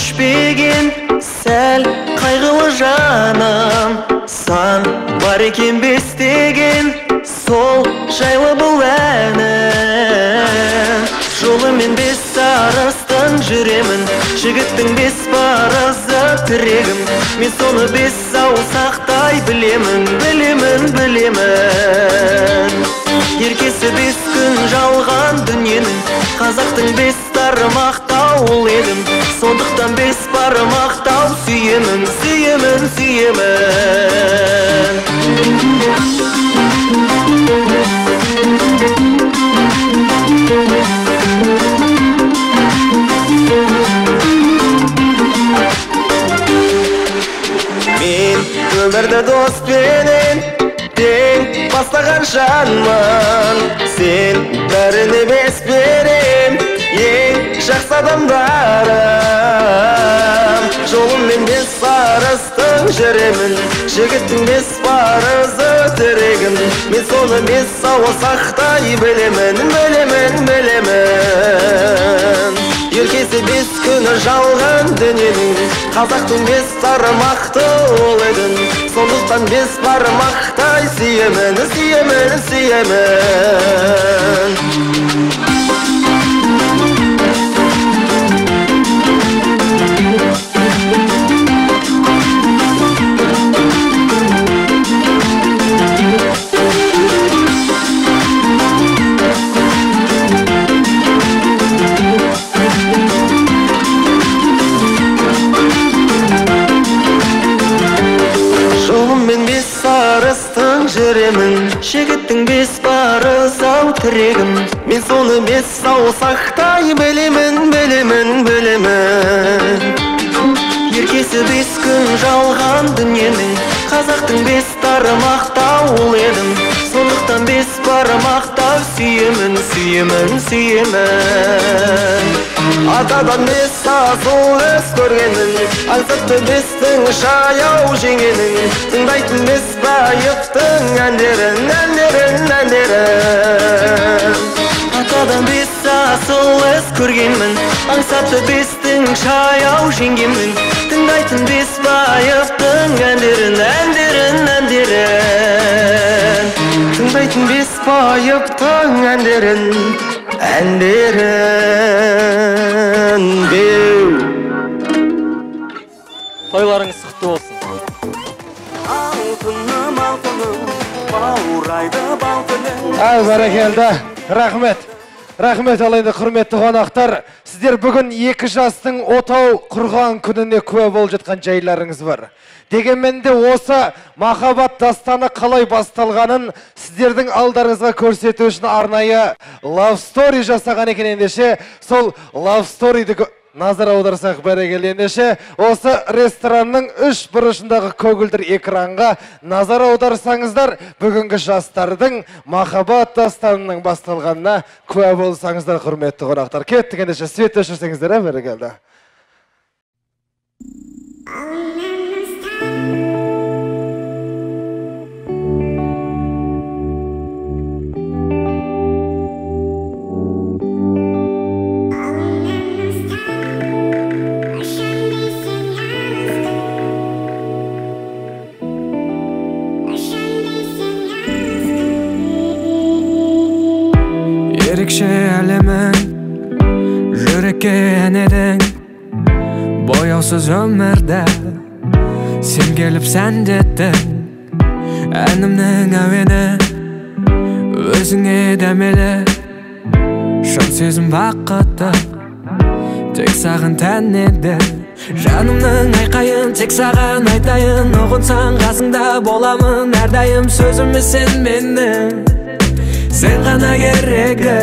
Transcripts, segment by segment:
өшпеген, сәл қайғылы жаным. Сан бар екен бес деген, сол жайлы бұл әнім. Жолымен бес арыстан жүремін, жігіттің бес парызы тірегім. Мен соны бес саусақтай білемін, білемін, білемін. Еркесі бес күн жалған дүниенің, қазақтың бес тармақтау ұл едім. Сондықтан бес бармақтау сүйемін, сүйемін, сүйемін. Мен өмірді доспенен тең бастаған жанмын. Сен бәріне бес берем, ең жақсы адамдарым. Жолыммен бес арыстың жүремін, жігіттің бес парызы тірегім. Мен соны бес саусақтай білемін, білемін, білемін. Еркесі бес күні жалған дүниенің, қазақтың бес тармақты ұл едің. Сондықтан бес бармақтай сүйемін, сүйемін, сүйемін. Жолыммен бес арыстың жүремін, жігіттің бес парызы ау тірегім. Мен соны бес саусақтай білемін, білемін, білемін. Еркесі бес күн жалған дүниенің, қазақтың бес тармақтау ұл едім. Сондықтан бес бармақтау сүйемін, сүйемін, сүйемін. Атадан бес асыл іс көргенін, аңсатты бестің жаяу жеңгенін. Тыңдайтын бес байыптың әндерін, әндерін, әндерін. Атадан бес асыл іс көргенмін, аңсатты бестің жаяу жеңгенмін. Тыңдайтын бес байыптың әндерін, әндерін, әндерін. Тыңдайтын бес байыптың әндерін, әндерін деу. Тойларыңыз құтты болсын. Алтыным, алтыным, баурайды бал тілің. Ай, бәрекелді. Рахмет. Рахмет, ал енді құрметті қонақтар, сіздер бүгін екі жастың отау құрған күніне куә болып жатқан жайларыңыз бар. Дегенмен де осы махаббат дастаны қалай басталғанын сіздердің алдарыңызға көрсету үшін арнайы love story жасаған екен. Ендеше сол love storyді назар аударсақ, бәрекелді. Ендеше осы ресторанның үш бұрышындағы көгілдір экранға назар аударсаңыздар, бүгінгі жастардың махаббат дастанының басталғанына куә болсаңыздар, құрметті қонақтар. Кеттік ендеше, свет өшірсеңіздер, бәрекелді. Ерекше әлемің, жүрекке ән едің, бояусыз өмірді сен келіп сәндеттің. Әнімнің әуені өзіңе дәмелі, шын сезім бақыты тек саған тән еді. Жанымның айқайын тек саған айтайын, ұғынсаң қасыңда боламын әрдайым. Сөзіме сен менің, сен ғана керегі.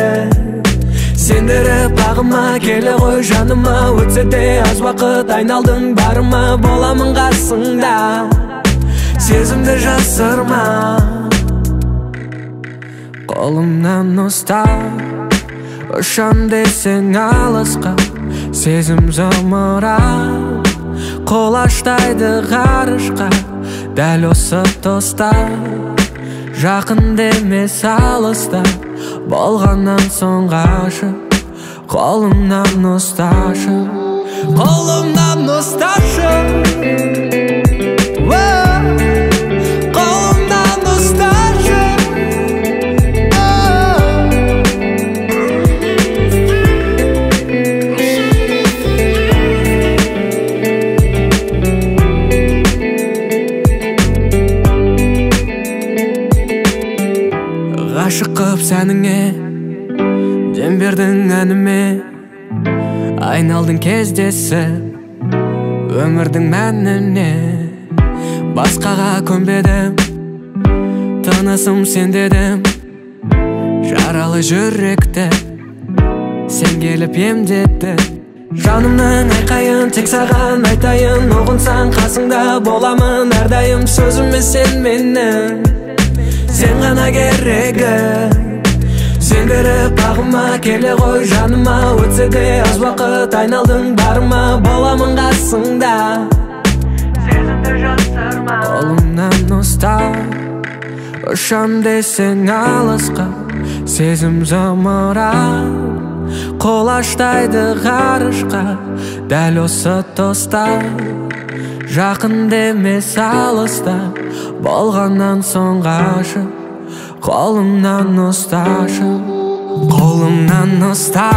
Сендіріп бағыма келе ғой жаныма, өтсе де аз уақыт айналдың барыма. Боламын қасыңда, сезімді жасырма. Қолымнан ұстап ұшам десең алысқа, сезім зымырап құлаштайды ғарышқа. Дәл осы тұста жақын демес алыста, болғаннан соң ғашық, қолымнан ұсташы. Қолымнан ұсташы, қолымнан ұсташы. Ғашық қып сәніңе, дем бердің әніме, айналдың кездесіп өмірдің мәніне. Басқаға көнбедім, тынысым сен дедім, жаралы жүректі сен келіп емдедің. Жанымның айқайын тек саған айтайын, ұғынсаң қасыңда боламын әрдайым. Сөзіме сен менің, сен ғана керегі. Сендіріп бағыма, келе ғой жаныма, өтсе де аз уақыт айналдың барыма, боламын қасыңда. Сезімді жасырма. Қолымнан ұста, ұшам десең алысқа, сезім зымырап құлаштайды ғарышқа. Дәл осы тұста, жақын демес алыста, болғаннан соң ғашық. Қолымнан ұсташы, қолымнан ұста,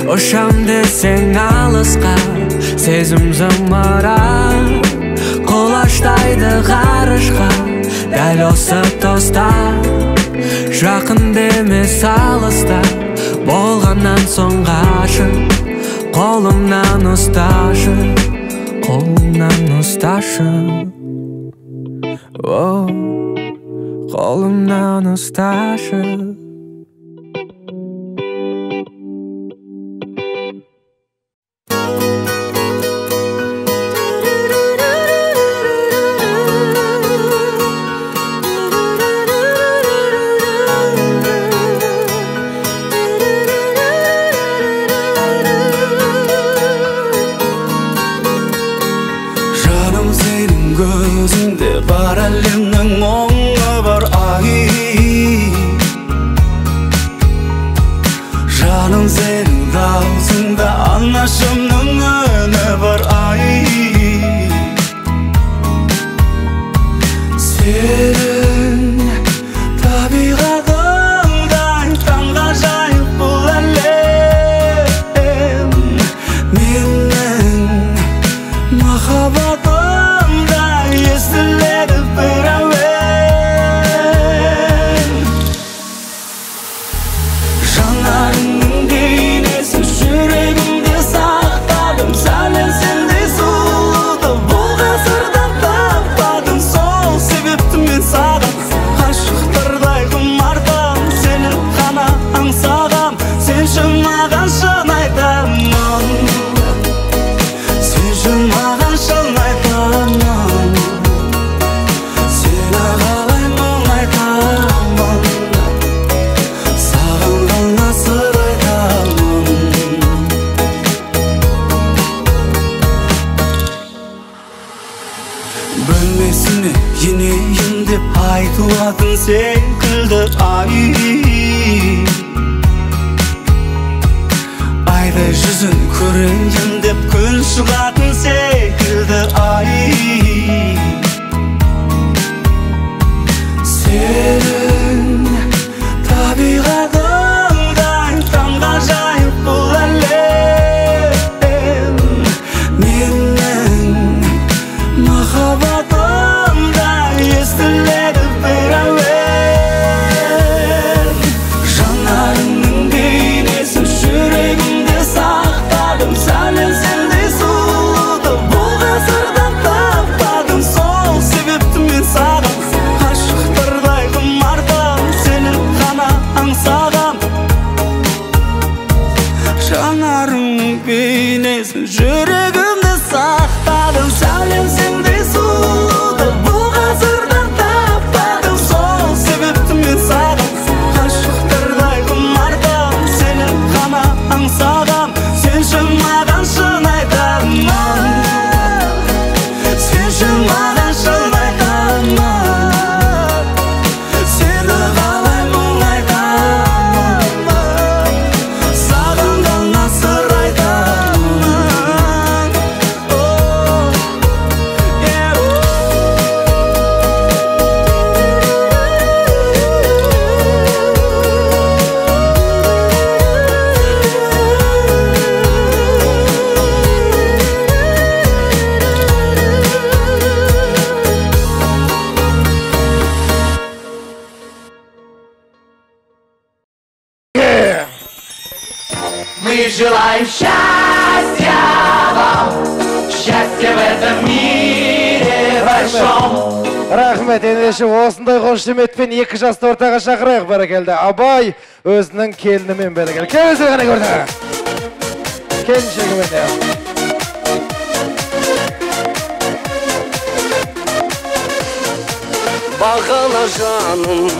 ұшам десең алысқа, сезім зымырап құлаштайды ғарышқа. Дәл осы тұста, жақын демес алыста, болғаннан соң ғашық. Қолымнан ұсташы, қолымнан ұсташы, қолымнан ұсташы. Жаным сенің көзіңде бар әлемнің мұңы бар, ай. Жаным сенің даусыңда анашымның үні бар, ай. Сенің табиғатыңдай таңғажайып бұл әлем, менің махаббатымдай естіледі бір әуен. Жанарыңның бейнесін жүрегімде сақтадым, сәлем сендей сұлуды бұл ғасырда таппадым. Сол себепті мен саған ғашықтардай құмартам, сені ғана аңсағам, сенші маған шын айтамын, сенші маған шын айтамын, сені қалай мұңайтамын, саған ғана сыр айтамын. Бөлмесіне енейін деп айтылатын секілді, ай. Айдай жүзін көрейін деп күн шығатын секілді, ай. Сенің табиғатыңдай таңғажайып бұл әлем, менің махаббатымдай естіледі бір әуен. Жанарыңның бейнесін жүрегімде сақтадым, сәлем сендей сұлуды бұл ғасырда таппадым. Сол Мы желаем счастья вам, счастья в этом мире большом. Рахмет, ендеше осындай қошеметпен екі жасты ортаға шақырайық, бәрекелді. Абай өзінің келінімен, бәрекелді. Келіңіздер қане ортаға. Келіншегімен. Бағала жаным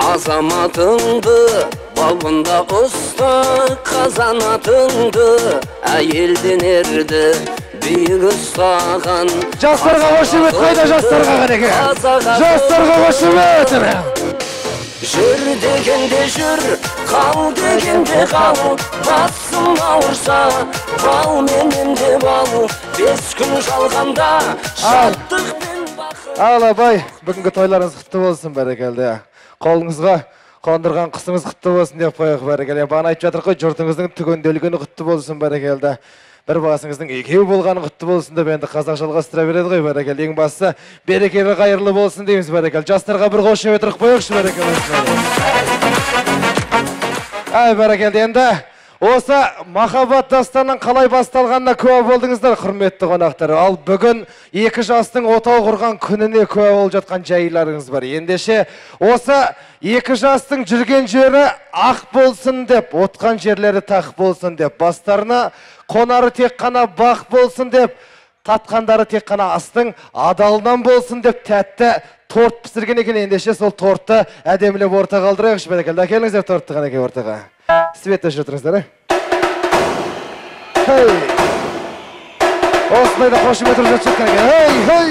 азаматыңды, бауында ұста қазанатыңды, әйелден ерді биік ұстаған. Жастарға қошемет қайда, жастарға қанеке? Жастарға қошемет! Жүр дегенде жүр, қал дегенде қал, басым ауырса, балмен емдеп ал, 5 күн жалғанда шаттықпен бақыт. Ал Абай, бүгінгі тойларыңыз құтты болсын, бәрекелді. Қолыңызға қондырған құсыңыз құтты болсын деп қояйық, бәрекелді. Бағана айтып жатыр ғой, жұртыңыздың түгенделгені құтты болсын, бәрекелді. Бір басыңыздың екеу болғаны құтты болсын деп енді қазақ жалғастыра береді ғой, бәрекелді. Ең бастысы берекелі қайырлы болсын дейміз, бәрекелді. Жастарға бір қошемет ұрып қояйықшы, бәрекелді. Ай, бәрекелді, енді осы махаббат дастанның қалай басталғанына куә болдыңыздар, құрметті қонақтар. Ал бүгін екі жастың отау құрған күніне куә болып жатқан жайларыңыз бар. Ендеше осы екі жастың жүрген жері ақ болсын деп, отқан жерлері тақ болсын деп, бастарына қонары тек қана бақ болсын деп, татқандары тек қана астың адалынан болсын деп тәтті торт пісірген екен. Ендеше сол тортты әдемілеп ортаға алдырайықшы, бәрекелді. Әкеліңіздер тортты қанекей ортаға. Свет өшіріп тұрыңыздар, Хей! Осындай да қошемет ұрып жатқан екен. Хей, хей!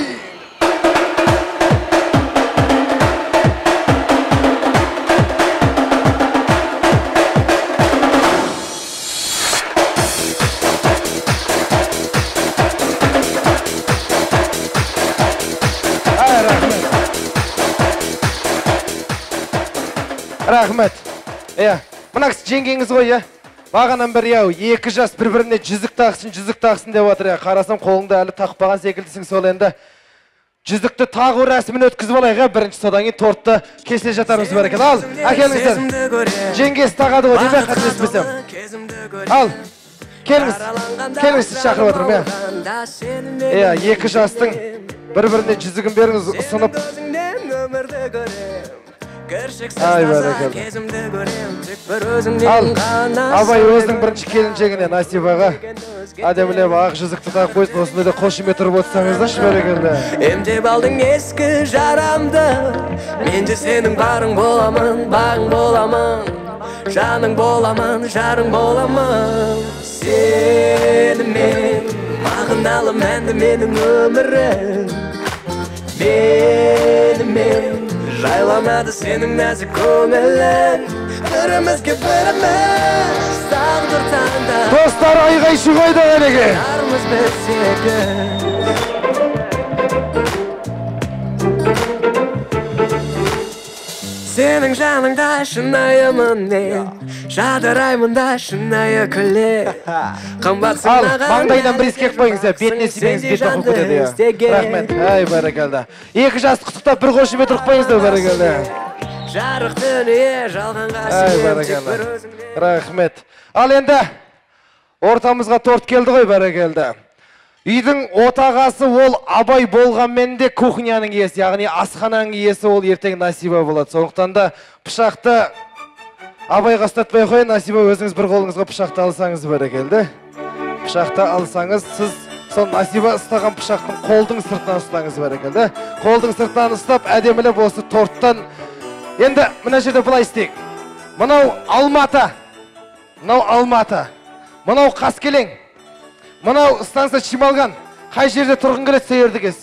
Ай, рахмет. Рахмет. Иә. Мына кісі жеңгеңіз ғой, иә? Бағанан бері, яу, екі жас бір-біріне жүзік тақсын, жүзік тақсын деп отыр, иә. Қарасам, қолыңда әлі тақпаған секілдісің, сол енді. Жүзікті тағу рәсімін өткізіп алайық, иә, бірінші, содан кейін тортты кесе жатармыз, бәрекелді. Ал, әкеліңіздер. Жеңгесі тағады ғой, деймін, қателеспесем. Ал, келіңіз, келіңіз, сіз шақырып отырмын, иә. Иә, екі жастың бір-біріне жүзігін беріңіз, ұсынып. Ай, бәрекелді. Ал, Абай өзінің бірінші келіншегіне, Насибаға әдемілеп ақ жүзікті тағып қойсын, осындай да қошемет ұрып отырсаңыздаршы, бәрекелді. Емдеп алдың ескі жарамды, мен де сенің барың боламын, бағың боламын, жаның боламын, жарың боламын. Сенімен мағыналы мәнді менің өмірім, менімен жайламады сенің нәзік көңілің, бірімізге біріміз тағдыр таңдап. Достар, айғай шу қойды қанеке. Жармыз біз екі. Сенің жаныңда шынайымын мен, жадыраймын да шынайы күле. Қымбатсың маған. Ал, маңдайынан бір ескек қойыңыз, бетіне сүймеңіз, бет оқып кетеді. Рахмет. Ай, бәрекелді. Екі жасты құттықтап бір қошемет ұрып қойыңыздар, бәрекелді. Жарық дүние жалғанға сенем тек бір өзіңде. Рахмет. Ал енді ортамызға торт келді ғой, бәрекелді. Үйдің отағасы ол Абай болғанмен де кухняның иесі, яғни асхананың иесі ол ертең Насиба болады. Сондықтан да пышақты Абайға ұстатпай қойын, Насиба, өзіңіз бір қолыңызға пышақты алсаңыз, бәрекелді. Пышақты алсаңыз, сіз сол Насиба ұстаған пышақтың қолдың сыртынан ұстаңыз, бәрекелді. Қолдың сыртынан ұстап, әдемілеп осы торттан. Енді мына жерде былай істейік. Мынау Алматы, мынау Алматы, мынау Қаскелең, мынау станция Чималган. Қай жерде тұрғың келеді, сол жерді кес.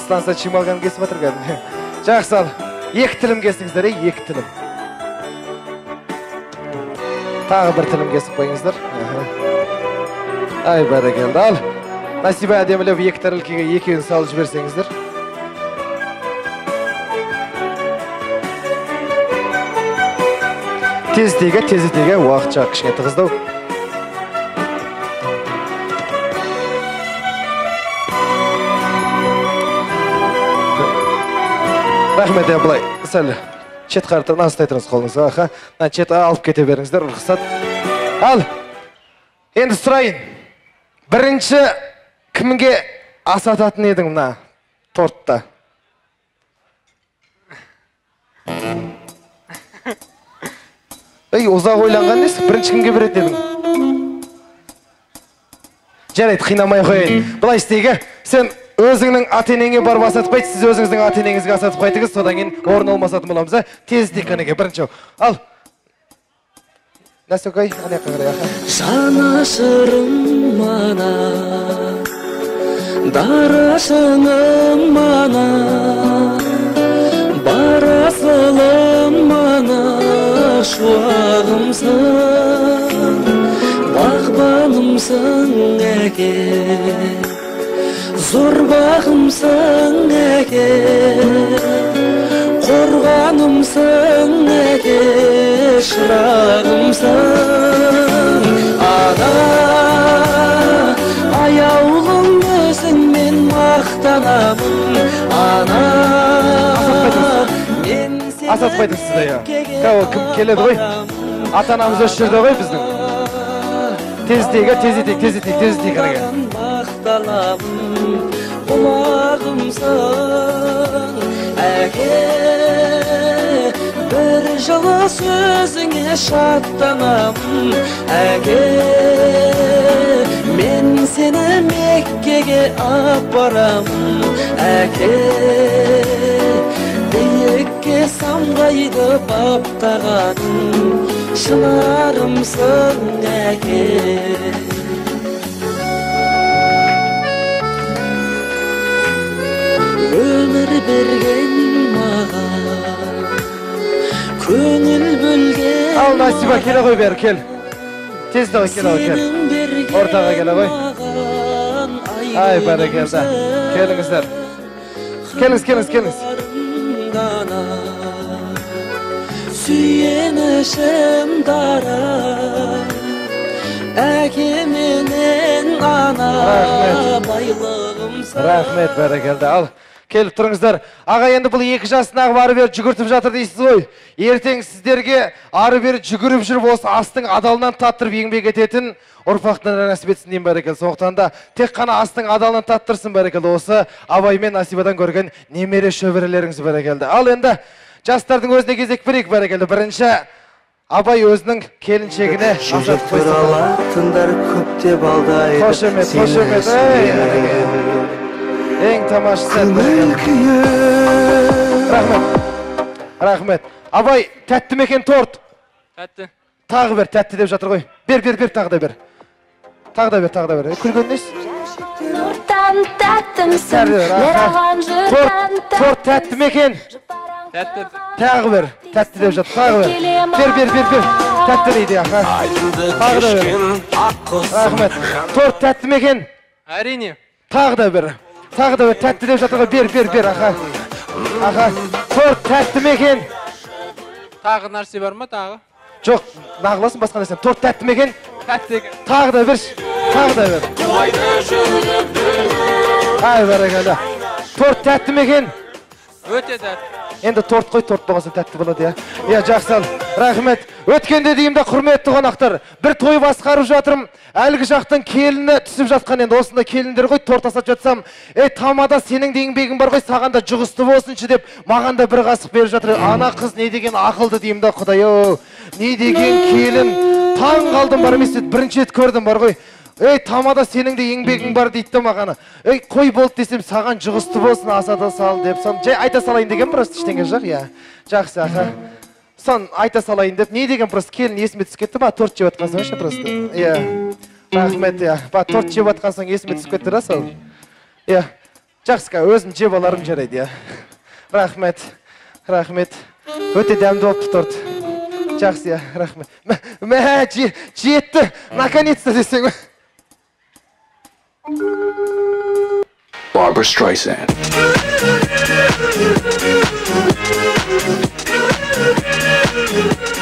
Станция Чималган кесіп жатыр кәдімгі. Жақсы, ал. Екі тілім кесіңіздер, екі тілім. Тағы бір тілім кесіп қойыңыздар. Ай, бәрекелді. Ал, Насиба, әдемілеп екі тәрелкеге екеуін салып жіберсеңіздер. Тездеге, тездеге, уақытша кішкене тығыздау. Рахмет, былай сәл Шет қарап мынаны ұстай тұрыңыз қолыңызға, аха. Мына шет алып кете беріңіздер, рұқсат. Ал, енді сұрайын. Бірінші кімге асататын едің мына тортта? Ей, ұзақ ойланған несі? Бірінші кімге беретін едің? Жарайды, қинамай қояйын. Былай істейік, сен өзіңнің ата-енеңе барып асатып қайт, сіз өзіңіздің ата-енеңізге асатып қайтыңыз, содан кейін орын алмасатын боламыз, ә? Тездетейік қанеке, бірінші. Ал. Нәсөкай, ана жаққа қарай, аха. Жанашырым мана, дарашыным мана, бар асылым мана, шуағымсың, бағбанымсың әке. Зор бағымсың әке, қорғанымсың әке, шырағымсың. Ана, аяулым өзіңмен мақтанамын. Ана, мен сені асатпайтын сізді, иә. Кім келеді ғой? Ата-анамыз осы жерде ғой біздің. Тездетейік, тездетейік, тездетейік, тездетейік қанеке. Мақтанамын, құлағымсың, әке, бір жылы сөзіңе шаттанамын, әке, мен сені Меккеге апарамын, әке, биікке самғайды баптағаның, шынарымсың, әке. Өмір берген маған, көңіл бөлген. Ал, Насиба, келе ғой бері, кел. Тез давай, келе ғой, кел. Ортаға келе ғой. Ай, бәрекелді. Келіңіздер. Келіңіз, келіңіз, келіңіз. Сүйенішім дара, әке менен ана, байлығымсың. Рахмет, бәрекелді. Ал, келіп тұрыңыздар. Аға, енді бұл екі жастың ағы ары бері жүгіртіп жатыр дейсіз ғой. Ертең сіздерге ары бері жүгіріп жүріп осы астың адалынан таттырып еңбек ететін ұрпақтан нәсіп етсін деймін, бәрекелді. Сондықтан да тек қана астың адалынан таттырсын, бәрекелді. Осы Абай мен Насибадан көрген немере шөберелеріңіз, бәрекелді. Ал енді жастардың өзіне кезек берейік, бәрекелді. Бірінші Абай өзінің келіншегіне асатып қойсын. Көптеп алдайды. Қошемет, қошемет. Ең тамаша сәт. Рахмет. Рахмет. Абай, тәтті ме екен торт? Тәтті. Тағы бер, тәтті деп жатыр ғой. Бер, бер, бер, тағы да бер. Тағы да бер, тағы да бер. Күлген несі? Нұртан тәттімсің, маған жұртан тәттімсің. Торт тәтті ме екен? Тәтті. Тағы бер, тәтті деп жатыр. Тағы бер. Бер, бер, бер, бер. Тәтті дейді, аха. Тағы да бер. Рахмет. Торт тәтті ме екен? Әрине. Тағы да бер. Тағы да бер, тәтті деп жатыр ғой. Бер, бер, бер, аха. Аха. Торт тәтті ме екен? Тағы нәрсе бар ма, тағы? Жоқ, нағыласын басқа нәрсе. Торт тәтті ме екен? Тәтті екен. Тағы да берші. Тағы да бер. Ай, бәрекелді. Торт тәтті ме екен? Өте тәтті. Енді торт қой, торт болған соң тәтті болады, иә. Иә, жақсы. Рахмет. Өткенде деймін де, құрметті қонақтар, бір той басқарып жатырмын. Әлгі жақтың келіні түсіп жатқан, енді осындай келіндер ғой, торт асап жатсам, ей, тамада сенің де еңбегің бар ғой, саған да жұғысты болсыншы деп, маған да бір қасық беріп жатыр. Ана қыз не деген ақылды деймін да, құдай-ау, не деген келін. Таң қалдым бар емес, бірінші рет көрдім бар ғой. Ей, тамада сенің де еңбегің бар дейді маған. Ей, қой болды десем, саған жұғысты болсын, асада сал деп. Сон жай айта салайын деген просто ештеңе жоқ, иә. Жақсы, аха. Сон айта салайын деп, не деген просто келін есіме түсіп кетті, ба, торт жеп жатқан соң ше просто. Иә. Рахмет, иә. Ба, торт жеп жатқан соң есіме түсіп кетті да сол. Иә. Жақсы, өзім жеп аларым жарайды, иә. Рахмет. Рахмет. Өте дәмді болыпты торт. Жақсы, иә, рахмет. Мә, жетті. Наконец-то десең. Barbra Streisand.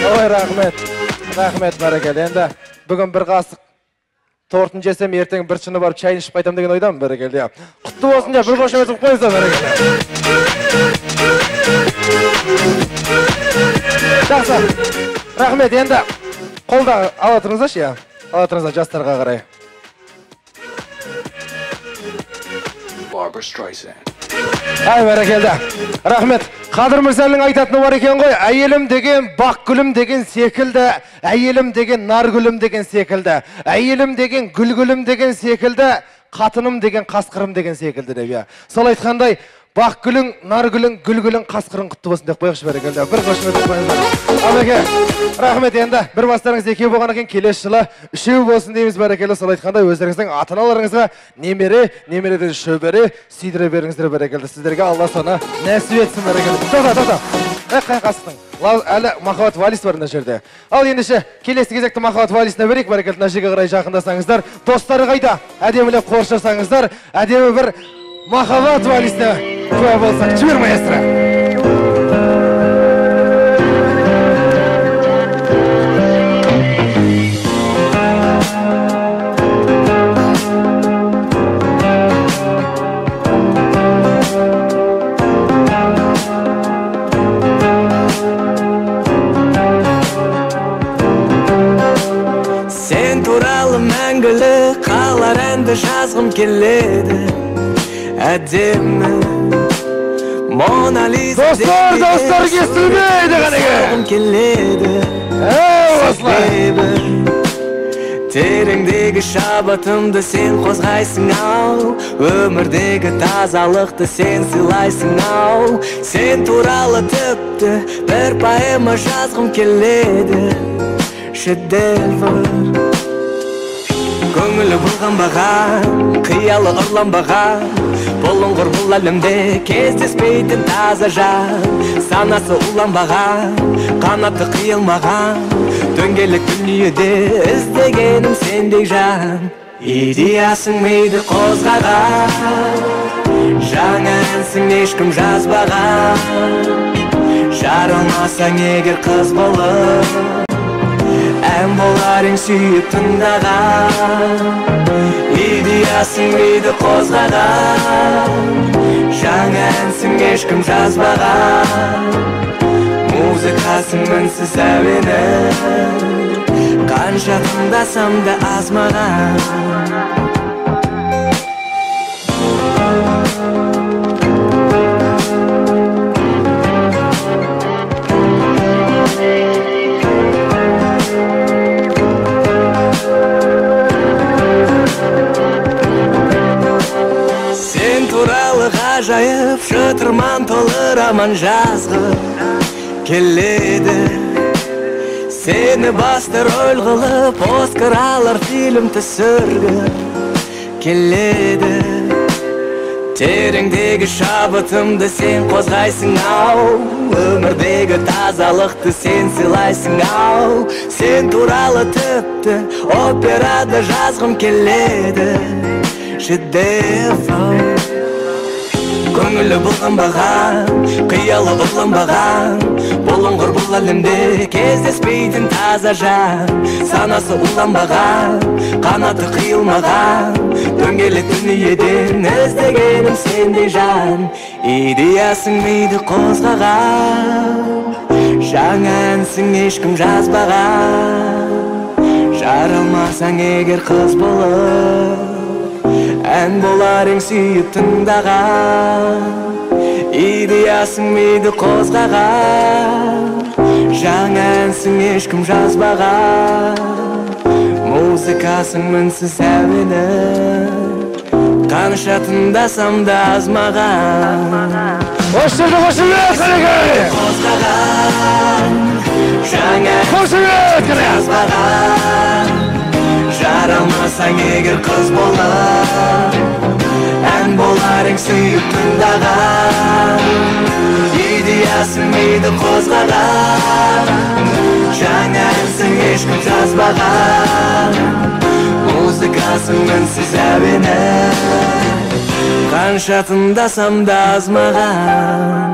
Ой, рахмет. Рахмет, бәрекелді. Енді бүгін бір қасық тортын жесем, ертең бір шыны барып шайын ішіп қайтамын деген ойдамын, бәрекелді. Құтты болсын деп бір қошемет қойыңыздар, бәрекелді. Жақсы. Рахмет, енді қолда ала тұрыңыздаршы, иә. Ала тұрыңыздар жастарға қарай. Ай, бәрекелді. Рахмет. Қадыр Мырзалының айтатыны бар екен ғой. Әйелім деген бақ гүлім деген секілді, әйелім деген нар гүлім деген секілді, әйелім деген гүл гүлім деген секілді, қатыным деген қасқырым деген секілді деп, иә. Сол айтқандай, бақ гүлің, нар гүлің, гүл гүлің, қасқырың құтты болсын деп қояйықшы, бәрекелді. Бір қошемет қойыңыздар. Әбеке, рахмет, енді бір бастарыңыз екеу болған екен, келесі жылы үшеу болсын дейміз, бәрекелді. Сол айтқандай, өздеріңіздің ата-аналарыңызға немере, немереден шөбере сүйдіре беріңіздер, бәрекелді. Сіздерге Алла соны нәсіп етсін, бәрекелді. Тоқта, тоқта. Қай қасықтың? Әлі махаббат вальс бар мына жерде. Ал ендеше келесі кезекті махаббат вальсіне берейік, бәрекелді. Мына жерге қарай жақындасаңыздар, достары қайда? Әдемілеп қоршасаңыздар, әдемі бір махаббат вальсіне куә болсақ. Жібер, маэстро. Сен туралы мәңгілік қалар әнді жазғым келеді, әдемі Мона Лиза. Достар, достар, естілмейді қанеге. Келеді. Осылай. Тереңдегі шабытымды сен қозғайсың ау, өмірдегі тазалықты сен сыйлайсың ау. Сен туралы тіпті бір поэма жазғым келеді, шедевр. Көңілі бұлғанбаған, қиялы ұрланбаған, бұлыңғыр бұл әлемде кездеспейтін таза жан. Санасы уланбаған, қанаты қиылмаған, дөңгелек дүниеде іздегенім сендей жан. Идеясың миды қозғаған, жаңа әнсің ешкім жазбаған. Жарылмасаң егер қыз болып, ән болар ең сүйіп тыңдаған. Идеясың миды қозғаған, жаңа әнсің ешкім жазбаған. Музыкасың мінсіз әуені, қанша тыңдасам да аз маған. Сен туралы ғажайып шытырман толы роман жазғым келеді. Сені басты роль қылып Оскар алар фильм түсіргім келеді. Тереңдегі шабытымды сен қозғайсың ау, өмірдегі тазалықты сен сыйлайсың ау. Сен туралы тіпті операда жазғым келеді, шедевр. Көңілі бұлғанбаған, қиялы ұрланбаған, бұлыңғыр бұл әлемде кездеспейтін таза жан. Санасы уланбаған, қанаты қиылмаған, дөңгелек дүниеден іздегенім сендей жан. Идеясың миды қозғаған, жаңа әнсің ешкім жазбаған. Жарылмасаң егер қыз болып, ән болар ең сүйіп тыңдаған. Идеясың миды қозғаған, жаңа әнсің ешкім жазбаған. Музыкасың мінсіз әуені, қанша тыңдасам да аз маған. Осы жерде қошемет, қанеке! Қозғаған, жаңа Қошемет, қанеке! жазбаған. Жаралмасаң егер қыз болып, ән болар ең сүйіп тыңдаған. Идеясың миды қозғаған, жаңа әнсің ешкім жазбаған. Музыкасың мінсіз әуені, қанша тыңдасам да аз маған.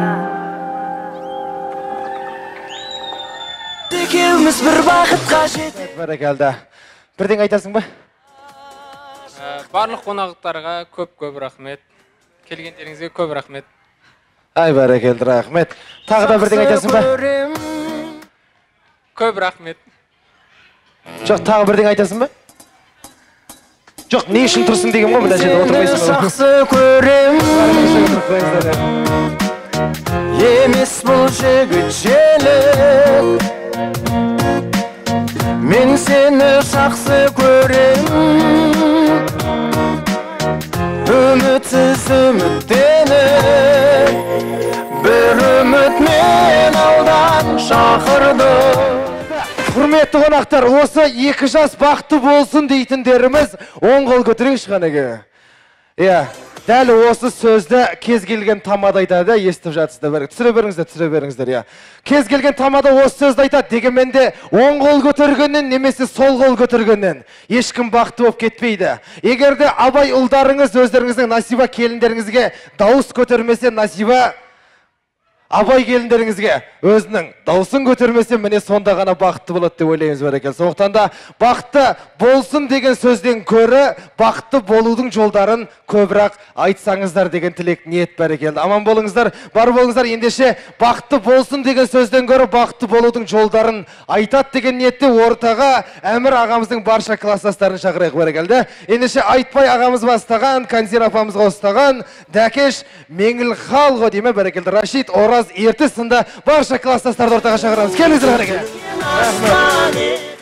Екеуміз бір бақытқа жетіп. Бәрекелді. Бірдеңе айтасың ба? Барлық қонақтарға көп-көп рахмет. Келгендеріңізге көп рахмет. Ай, бәрекелді, рахмет. Тағы да бірдеңе айтасың ба? Көп рахмет. Жоқ, тағы бірдеңе айтасың ба? Жоқ, не үшін тұрсың деген ғой, мына жерде отырмайсың ба? Жақсы көрем. Емес бұл жігіт желік. Мен сені жақсы көрем. Үмітсіз үміттеніп, бір үміт мен алдан шақырды. Құрметті қонақтар, осы екі жас бақытты болсын дейтіндеріміз оң қол көтерейікші қанеге. Иә, дәл осы сөзді кез келген тамада айтады, естіп жатсыздар. Түсіре беріңіздер, түсіре беріңіздер, иә. Кез келген тамада осы сөзді айтады, дегенмен де оң қол көтергеннен немесе сол қол көтергеннен ешкім бақытты болып кетпейді. Егер де Абай ұлдарыңыз өздеріңіздің Насиба келіндеріңізге дауыс көтермесе, Насиба Абай келіндеріңізге өзінің дауысын көтермесе, міне сонда ғана бақытты болады деп ойлаймыз, бәрекелді. Сондықтан да бақытты болсын деген сөзден көрі бақытты болудың жолдарын көбірек айтсаңыздар деген тілек, ниет, бәрекелді. Аман болыңыздар, бар болыңыздар. Ендеше бақытты болсын деген сөзден көрі бақытты болудың жолдарын айтады деген ниетте ортаға Әмір ағамыздың барша класстастарын шақырайық, бәрекелді. Ендеше Айтбай ағамыз бастаған, Канзира апамыз қостаған, Дәкеш Меңілхал ғой деймін, бәрекелді. Рашид, Ораз, Ертіс сынды барша класстастарды ортаға шақырамыз. Келіңіздер, бәрекелді.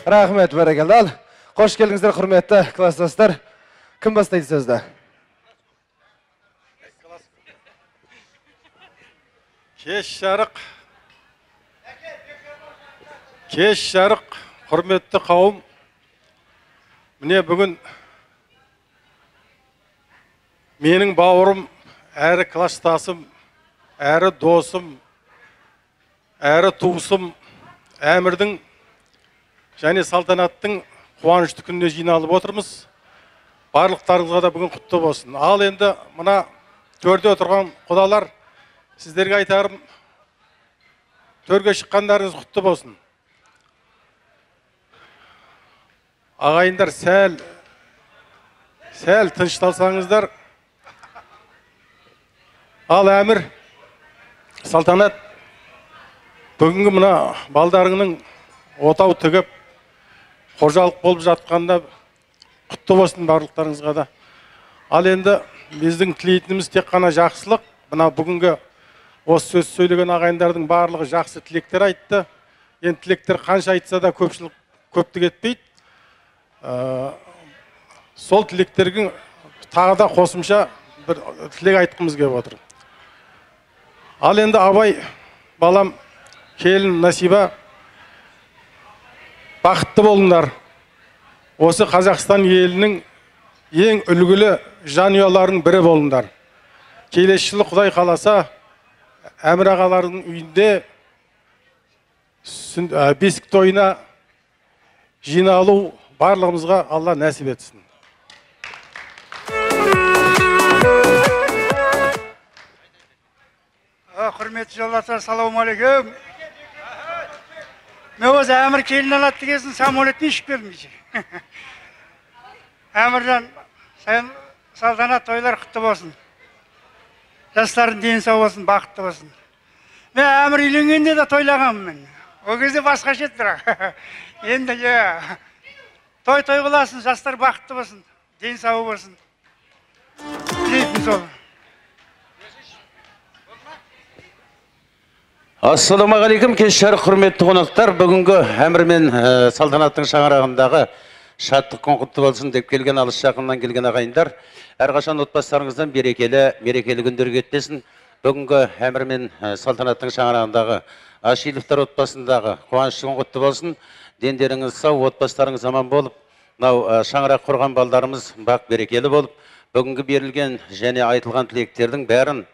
Рахмет, бәрекелді. Ал, қош келдіңіздер, құрметті класстастар. Кім бастайды сөзді? Кеш жарық. Кеш жарық, құрметті қауым. Міне бүгін менің бауырым, әрі класстасым, әрі досым, әрі туысым Әмірдің және Салтанаттың қуанышты күніне жиналып отырмыз. Барлықтарыңызға да бүгін құтты болсын. Ал енді мына төрде отырған құдалар, сіздерге айтарым, төрге шыққандарыңыз құтты болсын. Ағайындар, сәл тынышталсаңыздар. Ал Әмір, Салтанат, бүгінгі мына балдарыңның отау тігіп, қожалық болып жатқанда құтты болсын барлықтарыңызға да. Ал енді біздің тілейтініміз тек қана жақсылық. Мына бүгінгі осы сөз сөйлеген ағайындардың барлығы жақсы тілектер айтты. Енді тілектер қанша айтса да көпшілік көптік етпейді. Сол тілектердің тағы да қосымша бір тілек айтқымыз келіп отыр. Ал енді Абай балам, келін Насиба, бақытты болыңдар. Осы Қазақстан елінің ең үлгілі жанұяларының бірі болыңдар. Келесі жылы Құдай қаласа, Әмір ағалардың үйінде бесік тойына жиналу барлығымызға Алла нәсіп етсін. Құрметті жолдастар, саламалейкум. Мен өзі Әмір келін алады дегесін самолеттен ұшып келдім кеше. Әміржан, сен Салтанат, тойлар құтты болсын. Жастардың дені сау болсын, бақытты болсын. Мен Әмір үйленгенде де тойлағанмын мен. Ол кезде басқаша еді бірақ. Енді той той қыласың, жастар бақытты болсын, дені сау болсын. Тілейтін сол. Ассалаумағалейкум, кеш жарық құрметті қонақтар. Бүгінгі Әмір мен Салтанаттың шаңырағындағы шаттық күн құтты болсын деп келген алыс жақыннан келген ағайындар, әрқашан отбасыларыңыздан берекелі, мерекелі күндер кетпесін. Бүгінгі Әмір мен Салтанаттың шаңырағындағы Ашиловтар отбасындағы қуанышты күн құтты болсын. Дендеріңіз сау, отбасыларыңыз аман болып, мынау шаңырақ құрған балдарымыз бақ берекелі болып, бүгінгі берілген және айтылған тілектердің бәрін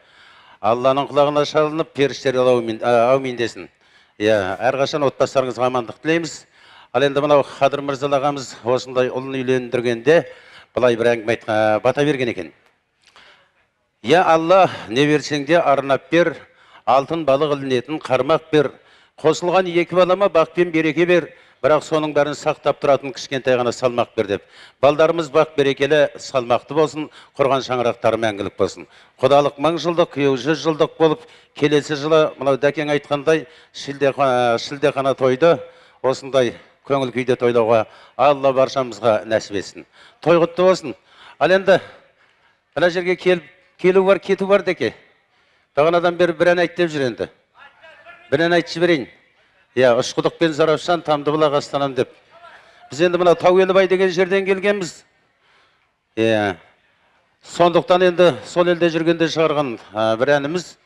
Алланың құлағына шалынып, періштелер әумин десін. Иә, әрқашан отбасыларыңызға амандық тілейміз. Ал енді мынау Қадыр Мырзалы ағамыз осындай ұлын үйлендіргенде былай бір әңгіме бата берген екен. Я Алла, не берсең де арнап бер, алтын балық ілінетін қармақ бер, қосылған екі балама бақ пен береке бер, бірақ соның бәрін сақтап тұратын кішкентай ғана салмақ бер деп. Балдарымыз бақ берекелі салмақты болсын, құрған шаңырақтары мәңгілік болсын. Құдалық 1000 жылдық, күйеу 100 жылдық болып, келесі жылы мынау Дәкең айтқандай шілдехана тойды Осындай көңіл күйде тойлауға Алла баршамызға нәсіп етсін. Той құтты болсын. Ал енді мына жерге келу бар, кету бар деке. Бағанадан бері бір ән айт деп жүр енді. Бір ән айтып жіберейін. Иә, Ұшқұдық пен Заравшан, Тамдыбұлақ астанам деп. Біз енді мына Тауелібай деген жерден келгенбіз. Иә. Сондықтан енді сол елде жүргенде шығарған бір әніміз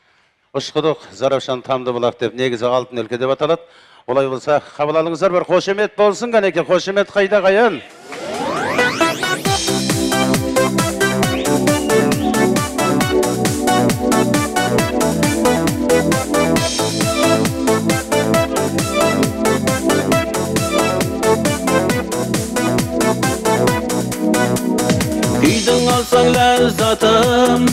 Ұшқұдық, Заравшан, Тамдыбұлақ деп, негізі алтын өлке деп аталады. Олай болса, қабыл алыңыздар, бір қошемет болсын, кәнеке, қошемет қайда қайын? Күйдің алсаң ләззатын,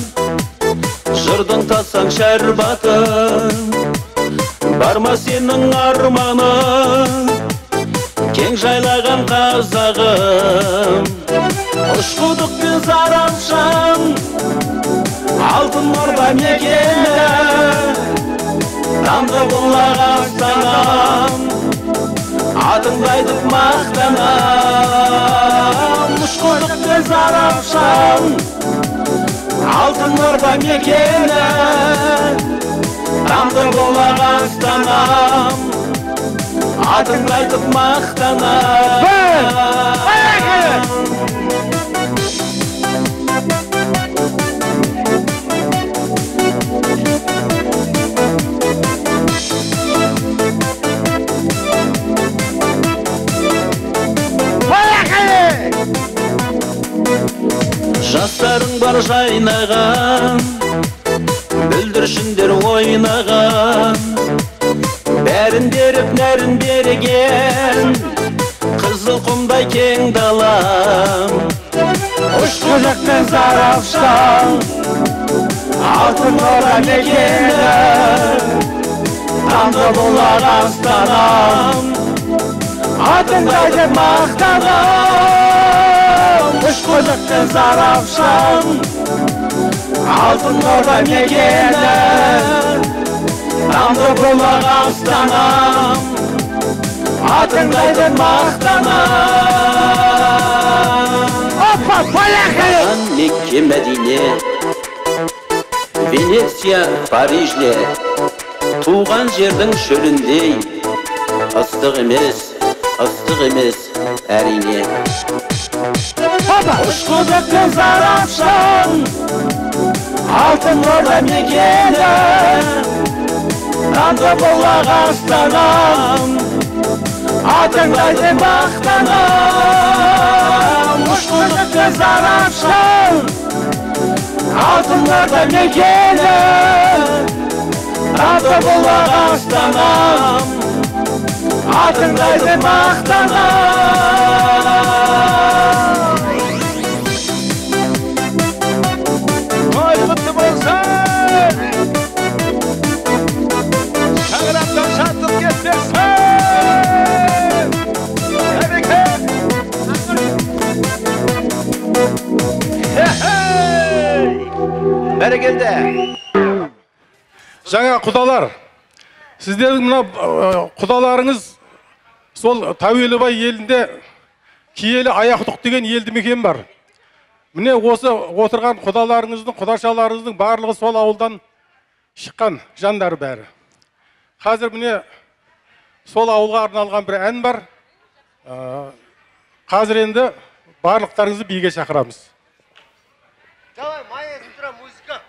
жырдың татсаң шәрбатын, бар ма сенің арманың, кең жайлаған қазағым. Ұшқұдық пен Заравшан, алтын орда мекені, Тамдыбұлақ астанам, атыңды айтып мақтанам. Ұшқұдық пен Заравшан, алтын орда мекені, Тамдыбұлақ астанам, атыңды айтып мақтанам. Жастарың бар жайнаған, бүлдіршіндер ойнаған, бәрін беріп нәрін берген, қызыл құмдай кең далам. Ұшқұдық пен Заравшан, алтын орда мекені, Тамдыбұлақ астанам, атыңды айтып мақтанам. Ұшқұдық пен Заравшан, алтын орда мекені, Тамдыбұлақ астанам, атыңды айтып мақтанам. Опа, поехали! Мекке, Мәдине, Венеция, Парижде, туған жердің шөліндей, ыстық емес, ыстық емес, әрине. Ұшқұдық пен Заравшан, алтын орда мекені, Тамдыбұлақ астанам, атыңды айтып мақтанам. Ұшқұдық пен Заравшан, алтын орда мекені, Тамдыбұлақ астанам, атыңды айтып мақтанам. Той құтты болсын! Шаңырақтан шаттық кетпесін! Бәрекелді! Бәрекелді! Жаңа құдалар, сіздердің мына құдаларыңыз сол Тәуелібай елінде Киелі Аяқұдық деген елді мекен бар. Міне осы отырған құдаларыңыздың, құдашаларыңыздың барлығы сол ауылдан шыққан жандар бәрі. Қазір міне сол ауылға арналған бір ән бар. Қазір енді барлықтарыңызды биге шақырамыз. Давай, маэстро, музыка.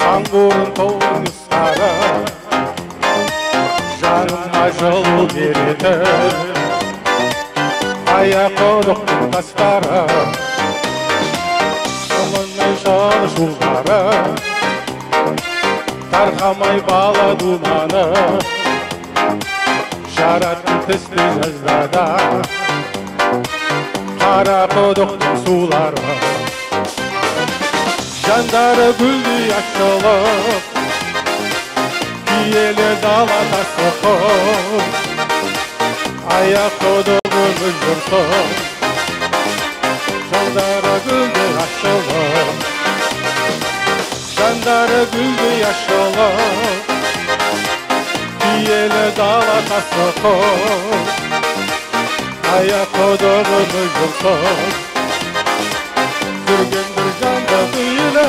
Саңғырын таудың сары, жаныма жылу беретін, Аяқұдықтың тастары, жылынай жылы шулары, тарқамай бала думаны, жаратын тісті жаздада, Қарақұдықтың сулары. Жандары гүлдей ашылып, Киелі дала тасы құм, аяқ құдығымыз жұртым. Жандары гүлдей ашылып, жандары гүлдей ашылып. Киелі дала тасы құм, аяқ құдығымыз жұртым. Жүрген бір жанды күйілі.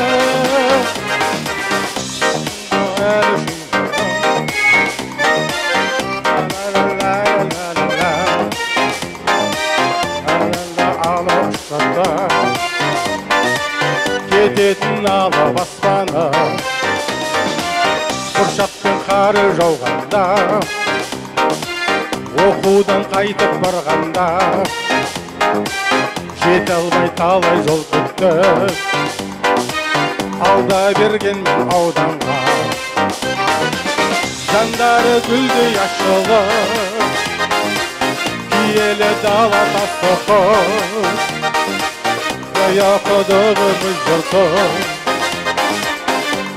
Кететін алып аспаны, бұршақпен қары жауғанда, оқудан қайтып барғанда, жете алмай талай жол күттік, алда берген мен ауданға. Жандары гүлдей ашылып, киелі дала тасы құм, аяқ құдығымыз жұртым.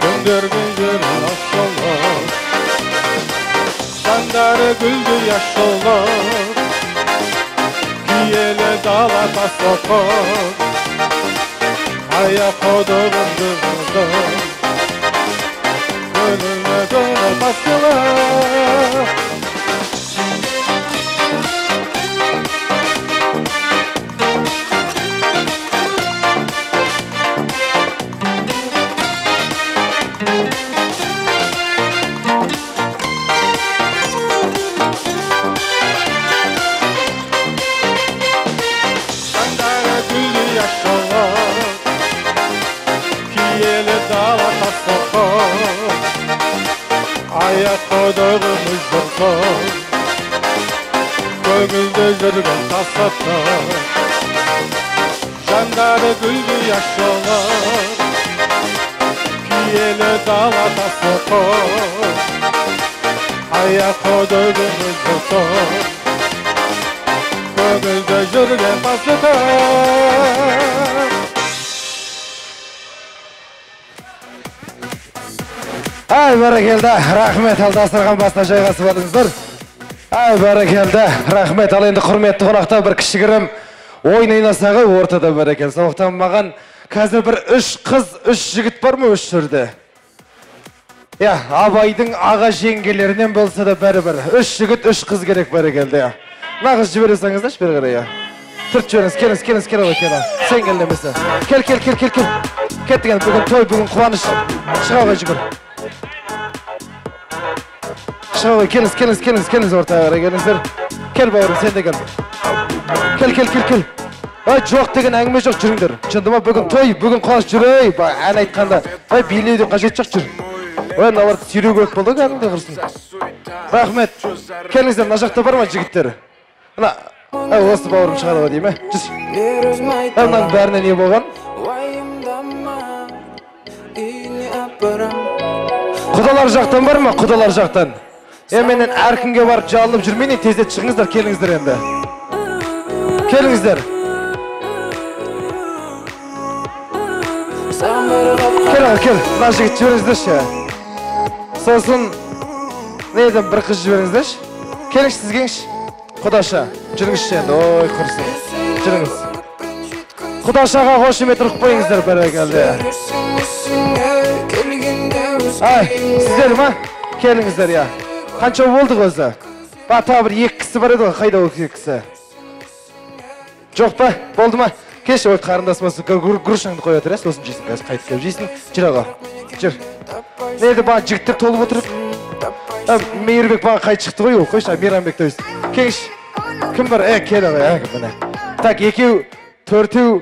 Күндерген жерін ашылып, жандары гүлдей ашылып. Киелі дала тасы құм, аяқ құдығымыз жұртым. Көңіліне көңіл тасылып. Жандары гүлдей ашылып, киелі дала тасы құм, аяқ құдығымыз жұртым. Көңілде жүрген тасытым. Жандары гүлдей ашылып, киелі дала тасы құм, аяқ құдығымыз жұртым. Көңілде жүрген тасытым. Ай, бәрекелді, рахмет. Ал дастархан басына жайғасып алыңыздар. Ай, бәрекелді, рахмет. Ал енді құрметті қонақтар, бір кішігірім ойын ойнасақ ортада, бәрекелді. Сондықтан маған қазір бір 3 қыз, 3 жігіт бар ма осы жерде? Иә, Абайдың аға жеңгелерінен болса да бәрібір. 3 жігіт, 3 қыз керек, бәрекелді. Мына қыз жібере салыңыздаршы бері қарай. Түрт жіберіңіз, келіңіз, келіңіз, кел, кел. Сен кел немесе. Кел, кел, кел, кел, кел. Кеттік енді, бүгін той, бүгін қуаныш. Шыға ғой, жүгір. Шыға ғой, келіңіз, келіңіз, келіңіз, келіңіз, ортаға қарай келіңіздер. Кел, бауырым, сен де кел. Кел, кел, кел, кел. Ай, жоқ деген әңгіме жоқ, жүріңдер. Шынды ма, бүгін той, бүгін қуаныш, жүр, ей, ән айтқанда. Ай, билеудің қажеті жоқ, жүр. Ой, мыналарды сүйреу керек болды ғой, кәдімгідей құрсын. Рахмет. Келіңіздер, мына жақта бар ма жігіттер? Мына, осы бауырым шығады ғой деймін, жүр. Мынаның бәріне не болған? Құдалар жақтан бар ма? Құдалар жақтан. Менен әркімге барып жалынып жүрмейін, тездет шығыңыздар, келіңіздер енді. Келіңіздер. Кел, кел, мына жігіт жіберіңіздерші. Сосын, неден бір қыз жіберіңіздерші. Келіңізші, сіз келіңізші. Құдаша, жүріңізші енді, ой, құрсын. Жүріңіз. Құдашаға қошемет ұрып қойыңыздар, бәрекелді. Ай, сіздер ма? Келіңіздер, я. Қанша болдық өзі? Ба, тағы бір 2 кісі бар еді ғой, қайда ол 2 кісі? Жоқ па? Болды ма? Кеш, ой, қарындасым, грушаңды қоя тұр, сосын жейсің, қазір қайтып келіп жейсің. Жүр аға, жүр. Неді, баға жігіттер толып отыр. Мейірбек баға қайтып шықты ғой, ол қойшы, Мейрамбек то есть. Келіңізші. Кім бар? Кел аға, міне. Так, 2, 4,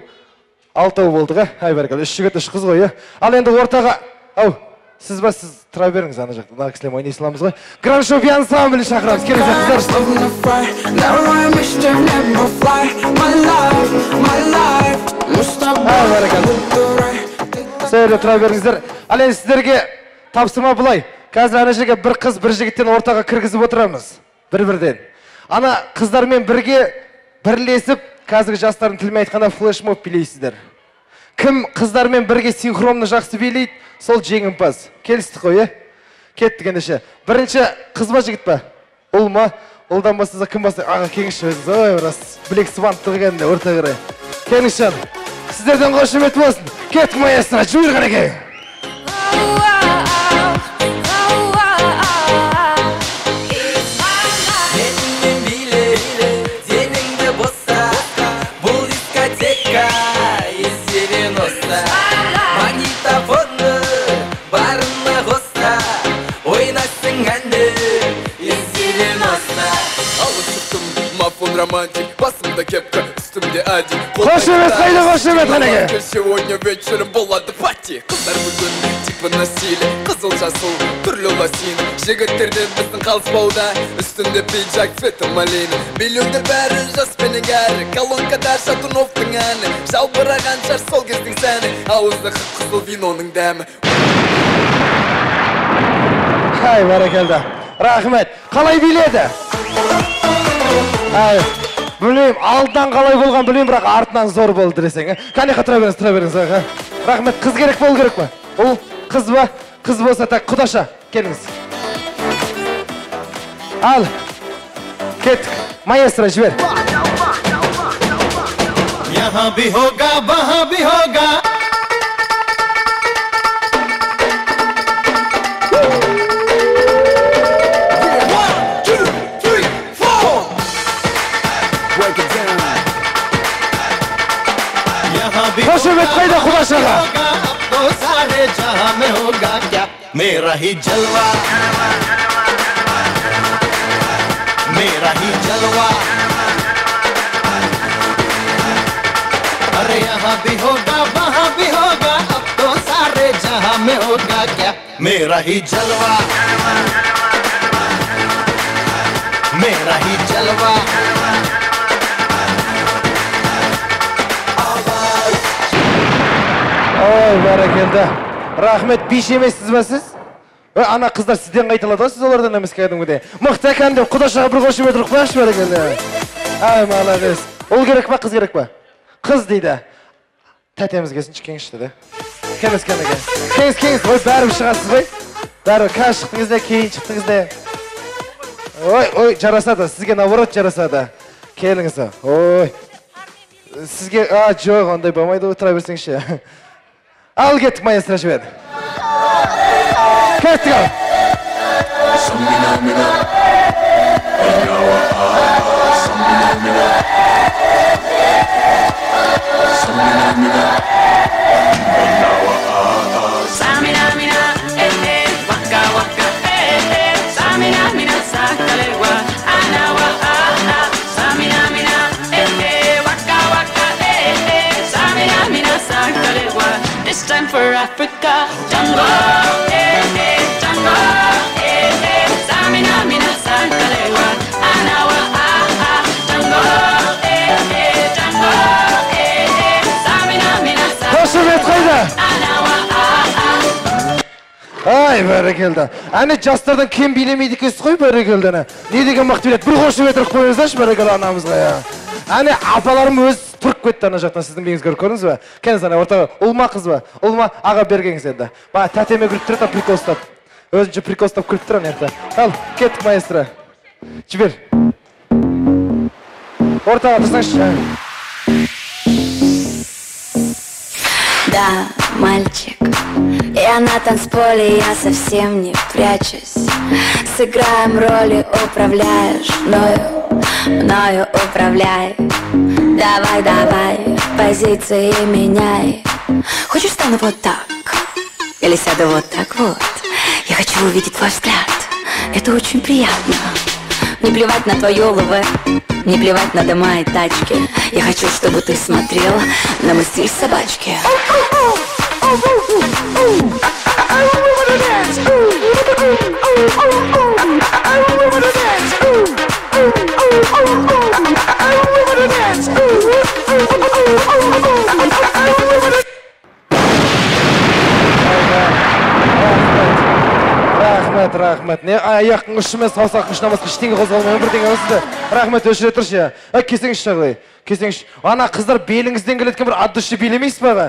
6 болдық, ә? Ай, бәрекелді, 3 жігіт, 3 қыз ғой, ә? Ал енді ортаға, ау, сіз ба, сіз тұра беріңіз ана жақта, мына кісілермен ойнай саламыз ғой. Гран Шофи ансамблін шақырамыз. Келіңіздер, қыздар. Ай, бәрекелді. Сол жерде тұра беріңіздер. Ал енді сіздерге тапсырма былай. Қазір ана жерге бір қыз, бір жігіттен ортаға кіргізіп отырамыз. Бір-бірден. Ана қыздармен бірге бірлесіп, қазіргі жастардың тілімен айтқанда флешмоб билейсіздер. Кім қыздармен бірге синхронны жақсы билейді, сол жеңімпаз. Келістік қой, е? Кеттік ендеше. Бірінші қыз ба, жігіт па? Ұл ма? Ұлдан бастаса кім бастайды? Аға, келіңізші өзіңіз. Ой, рас. Білек сыбанып тұр екен де, орта қарай. Келіңізші. Сіздерден қошемет болсын. Кеттік, маэстро, жібер қанекей. Менімен биле, денеңді боса, бұл дискотека из 90. Магнитофонды барына қоса, ойнайсың әнді из 90. Алып шықтым мафон романтик, басымда кепка, үстімде адик. Қошемет қайда, қошемет қанеке? Сегодня вечером болады пати. Қыздар бүгін типа на стиле, қызыл жасыл, түрлі лосин. Жігіттерден біздің қалыспауда, үстінде пиджак цвета малина. Билеуде бәрі жас пенен кәрі, колонкада Шатуновтың әні. Жалбыраған шаш сол кездің сәні, ауызда қып-қызыл виноның дәмі. Ай, бәрекелді. Рахмет. Қалай биледі? Ай, білмеймін, алдынан қалай болған білмеймін, бірақ артынан зор болды десең. Қанеқа, тұра беріңіз, тұра беріңіз. Аға. Рахмет. Қыз керек болу керек па? Ұл, қыз ба? Қыз болса, так, құдаша, келіңіз. Ал, кеттік. Маэстро, жібер. यहाँ भी होगा, वहाँ भी होगा. Қошемет қайда құдашаға? सारे जहां में होगा क्या मेरा ही जलवा, मेरा ही जलवा. अरे यहाँ भी होगा, वहाँ भी होगा, अब तो सारे जहां में होगा क्या मेरा ही जलवा, मेरा ही जलवा. Ой, бәрекелді. Рахмет, биші емессіз ба сіз? Ой, ана қыздар сізден қайталады ғой, сіз олардан емес кәдімгідей. Мықты екен деп құдашаға бір қошемет ұрып қояйықшы, бәрекелді. Ай, молодец. Ұл керек па, қыз керек па? Қыз дейді. Тәтеміз келсінші, кеңізші деді. Келіңіз, кәнеке. Келіңіз, келіңіз. Ой, бәрібір шығасыз ғой. Бәрібір қазір шықтыңыз да, кейін шықтыңыз да. Ой, ой, жарасады. Сізге наоборот жарасады. Келіңіз. Ой. Сізге, а, жоқ, ондай болмайды, отыра берсеңізші. Ал кеттік, маэстро, жібер. Кеттік ал. It's time for Africa. Jungle, eh, eh, jungle, eh, eh. Samina, mina, sakalewa, anawa, ah, ah. Jungle, eh, eh, jungle, eh, eh. Samina, mina, Қошемет қайда? anawa, ah, ah. Ай, бәрекелді. Әне жастардан кем билемейді екенсіз ғой, бәрекелді. Әне. Не деген мықты билет. Бір қошемет ұрып қойыңыздаршы, бәрекелді анамызға. Я. Әне апаларым өз тұрып кетті ана жақтан, сіздің биіңізді көріп көрдіңіз бе? Келіңіз ана ортаға. Ұл ма, қыз ба? Ұл ма? Аға, бергеңіз енді. Ба, тәтеме күліп тұр, прикол ұстап. Өзінше прикол ұстап күліп тұр ана жақта. Ал, кеттік, маэстро. Жібер. Ортаға тұрсаңызшы. Да, мальчик, я на танцполе, я совсем не прячусь. Сыграем роли, управляешь мною, мною управляй. Давай, давай, позиции меняй. Хочешь, стану вот так? Или сяду вот так вот? Я хочу увидеть твой взгляд, это очень приятно. Мне плевать на твое ЛВ, мне плевать на дома и тачки. Я хочу, чтобы ты смотрел на мой стиль собачки. Рахмет, рахмет. Не аяқтың ұшымен саусақтың ұшынан басқа ештеңе қозғалмай, бірдеңе осы. Рахмет, өшіре тұршы. Ай, кесеңізші ағай. Кесеңізші. Ана қыздар беліңізден келеткен бір от души билемейсіз ба аға?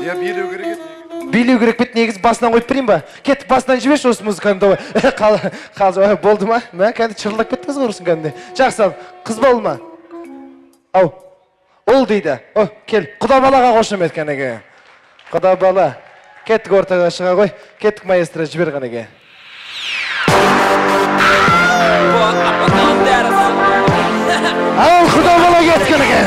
Иә, билеу керек еді. Билеу керек бет, негізі басынан қойып берейін ба? Кет, басынан жіберші осы музыканы, давай. Болды ма? Мә, кәдімгі шырылдап кеттіңіз ғой ұрсын кәдімгі. Жақсы, ал, қыз болды ма? Ау, ұл дейді. О, кел, құда балаға қошемет кәнеге. Құда бала. Кеттік ортаға шыға ғой. Кеттік маэстро, жібер кәнеге. Ал, құда бала кет кәнеге.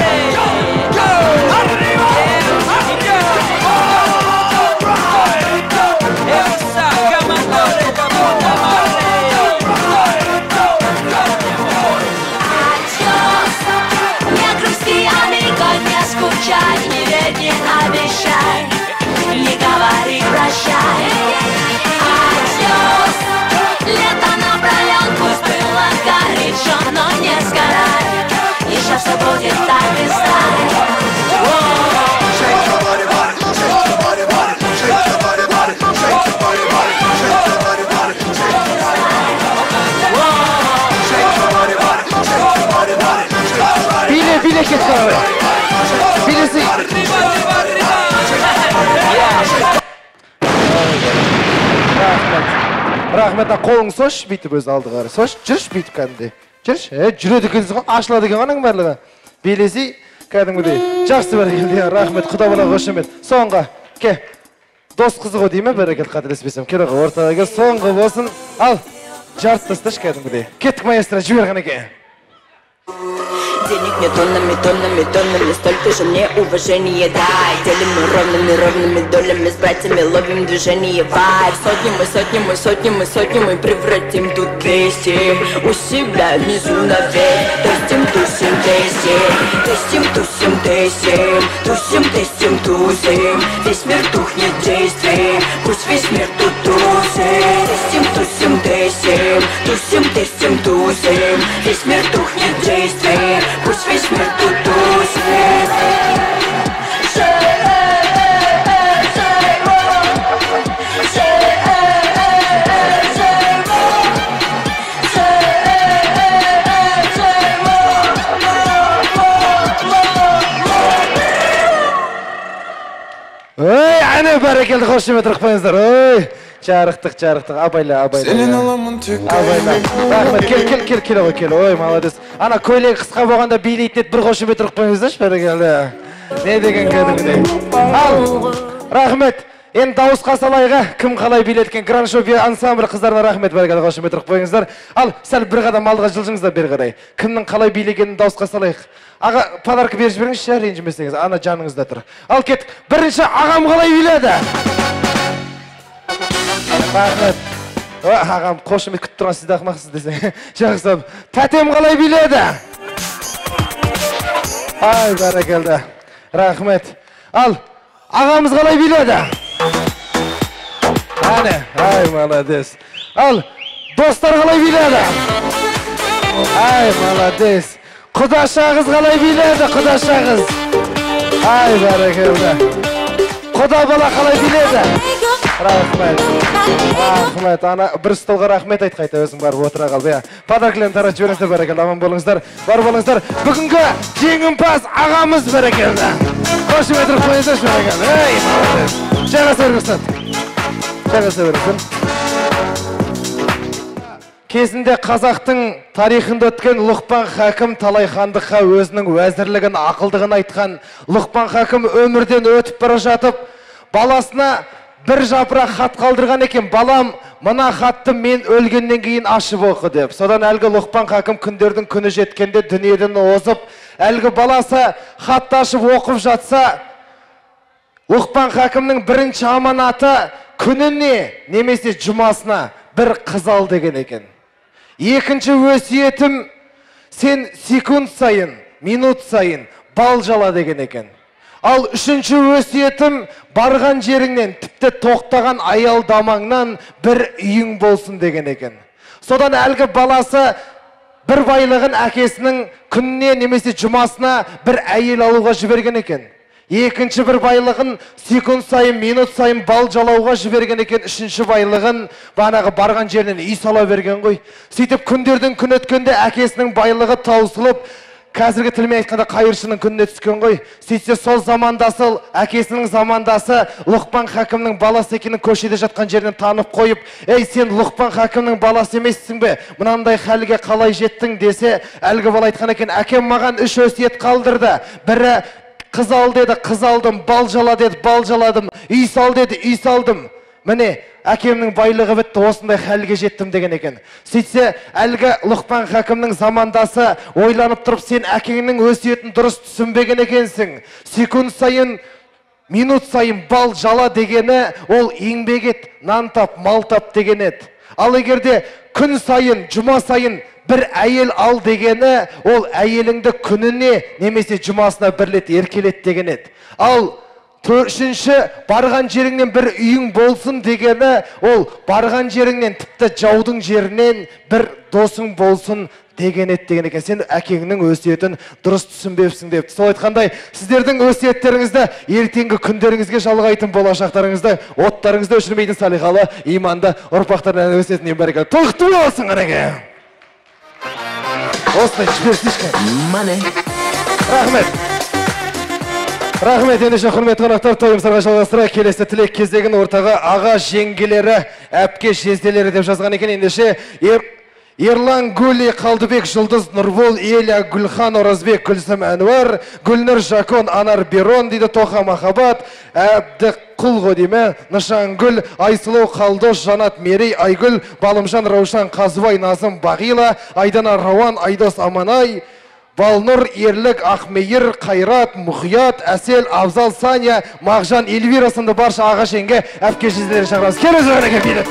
Не верь, не обещай, не говори прощай. Адьос, лето напролет, пусть было горячо, но не сгорай. Еще все будет так и знай. Биле, биле, кет қарай. Билесі. Рахмет. Рахмет, қолың сош, бүйтіп өз алды қарай. Сош, жүрші бүйтіп кәдімгідей. Жүрші, жүреді екенсіз ғой, ашылады екен аның барлығы. Билесі кәдімгідей. Жақсы бәрекелді, рахмет, құда бала қошемет. Соңғы, ке. Дос қызы ғой дейме, бәрекелді, қателеспесем. Келе ғой, ортаға кел, соңғы болсын. Ал, жарты тасташы кәдімгідей. Кеттік маэстро, жібер қанеке. Денег мне тоннами, тоннами, тоннами, столько же мне уважения дай. Делим мы ровными, ровными долями, с братьями ловим движение вайб. Сотни мы, сотни мы, сотни мы, сотни мы превратим тут 200. У себя внизу наверх. Тестим, тусим, тестим, тестим, тусим, тестим, тусим, тестим, тусим. Весь мир тухнет в действии, пусть весь мир тут тусит. Тестим, тусим, тестим, тусим, тестим, тусим. Весь мир тухнет в действии, пусть весь мир тут тусит. Ой, әне бәрекелді, қошемет ұрып қойыңыздар. Ой, жарықтық, жарықтық, абайла, абайла. Абайла. Рахмет, кел, кел, кел, кел, кел. Ой, молодец. Ана көйлегі қысқа болғанда билейтін еді, бір қошемет ұрып қойыңыздаршы, бәрекелді. Не деген кәдімгідей. Ал, рахмет. Енді дауысқа салайық, кім қалай биледі екен. Гранд Шоу ансамбль қыздарына рахмет, бәрекелді, қошемет ұрып қойыңыздар. Ал, сәл бір қадам алдыға жылжыңыздар бері қарай. Кімнің қалай билегенін дауысқа салайық. Аға, подарка беріп жіберіңізші, ренжімесеңіз, ана жаныңызда тұр. Ал кеттік. Бірінші ағам қалай биледі? Рахмет. Ағам, қошемет күтіп тұрған сізді ақымақсыз десең. Жақсы. Тәтем қалай биледі? Ай, бәрекелді. Рахмет. Ал, ағамыз қалай биледі? Әне, ай, молодец. Ал, достар қалай биледі? Ай, молодец. Құдаша қыз қалай биледі, құдаша қыз? Ай, бәрекелді. Құда бала қалай биледі? Рахмет. Рахмет. Ана бір столға рахмет айт, қайта өзің барып отыра қал. Подаркілерін таратып жіберіңіздер, бәрекелді. Аман болыңыздар, бар болыңыздар. Бүгінгі жеңімпаз ағамыз, бәрекелді. Қошемет ұрып қойыңыздаршы, бәрекелді. Ей, молодец. Жағаса беріңіздер. Жағаса беріңіздер. Кезінде қазақтың тарихында өткен Лұқпан хакім талай хандыққа өзінің уәзірлігін, ақылдығын айтқан. Лұқпан хакім өмірден өтіп бара жатып, баласына бір жапырақ хат қалдырған екен. Балам, мына хатты мен өлгеннен кейін ашып оқы деп. Содан әлгі Лұқпан хакім күндердің күні жеткенде дүниеден озып, әлгі баласы хатты ашып оқып жатса, Лұқпан хакімнің бірінші аманаты күніне немесе жұмасына бір қыз ал деген екен. Екінші өсиетім, сен секунд сайын, минут сайын бал жала деген екен. Ал үшінші өсиетім, барған жеріңнен, тіпті тоқтаған аялдамаңнан бір үйің болсын деген екен. Содан әлгі баласы бір байлығын әкесінің күніне немесе жұмасына бір әйел алуға жіберген екен. Екінші бір байлығын секунд сайын, минут сайын бал жалауға жіберген екен. Үшінші байлығын бағанағы барған жерінен үй сала берген ғой. Сөйтіп күндердің күн өткенде әкесінің байлығы таусылып, Қазіргі тілмен айтқанда қайыршының күніне түскен ғой. Сөйтсе сол замандасы, әкесінің замандасы Лұқпан хакімнің баласы екенін көшеде жатқан жерінен танып қойып, «Ей, сен Лұқпан хакімнің баласы емессің бе? Мынандай халге қалай жеттің?» десе, әлгі бала айтқан екен, «Әкем маған 3 өсиет қалдырды. Бірі қыз ал деді, қыз алдым, бал жала деді, бал жаладым, үй сал деді, үй салдым. Міне, әкемнің байлығы бітті, осындай халге жеттім» деген екен. Сөйтсе, әлгі Лұқпан хакімнің замандасы ойланып тұрып, сен әкеңнің өсиетін дұрыс түсінбеген екенсің. Секунд сайын, минут сайын бал жала дегені, ол еңбек ет, нан тап, мал тап деген еді. Ал егерде күн сайын, жұма сайын бір әйел ал дегені, ол әйеліңді күніне немесе жұмасына бір рет еркелет деген еді. Ал үшінші, барған жеріңнен бір үйің болсын дегені, ол барған жеріңнен, тіпті жаудың жерінен бір досың болсын деген еді деген екен. Сен әкеңнің өсиетін дұрыс түсінбепсің депті. Сол айтқандай, сіздердің өсиеттеріңізді ертеңгі күндеріңізге жалғайтын болашақтарыңызды, оттарыңызды өшірмейтін салиқалы, иманды ұрпақтарынан өсетін бәрекелді. Той құтты болсын, қанеке. Осылай жіберсейші. Рахмет. Рахмет, ендеше құрметті қонақтар, тойымызға жалғастыра келесі тілек кезегін ортаға аға жеңгелері, әпке жезделері деп жазған екен. Ендеше Ерлан Гүли, Қалдыбек, Жұлдыз, Нұрбол, Еля, Гүлхан, Оразбек, Гүлсім, Әнуар, Гүлнұр, Жакон, Анар, Берон дейді, Тоха, Махаббат, Әбдіқұл ғой дейме, Нышангүл, Айсұлу, Қалдош, Жанат, Мерей, Айгүл, Балымжан, Раушан, Қазыбай, Назым, Бағила, Айдана, Рауан, Айдос, Аманай, Балнұр, Ерлік, Ақмейір, Қайрат, Мұхият, Әсел, Абзал, Саня, Мағжан, Эльвира сынды барша аға жеңге, әпке жезделерін шақырамыз. Келіңіздер, қанеке, билет.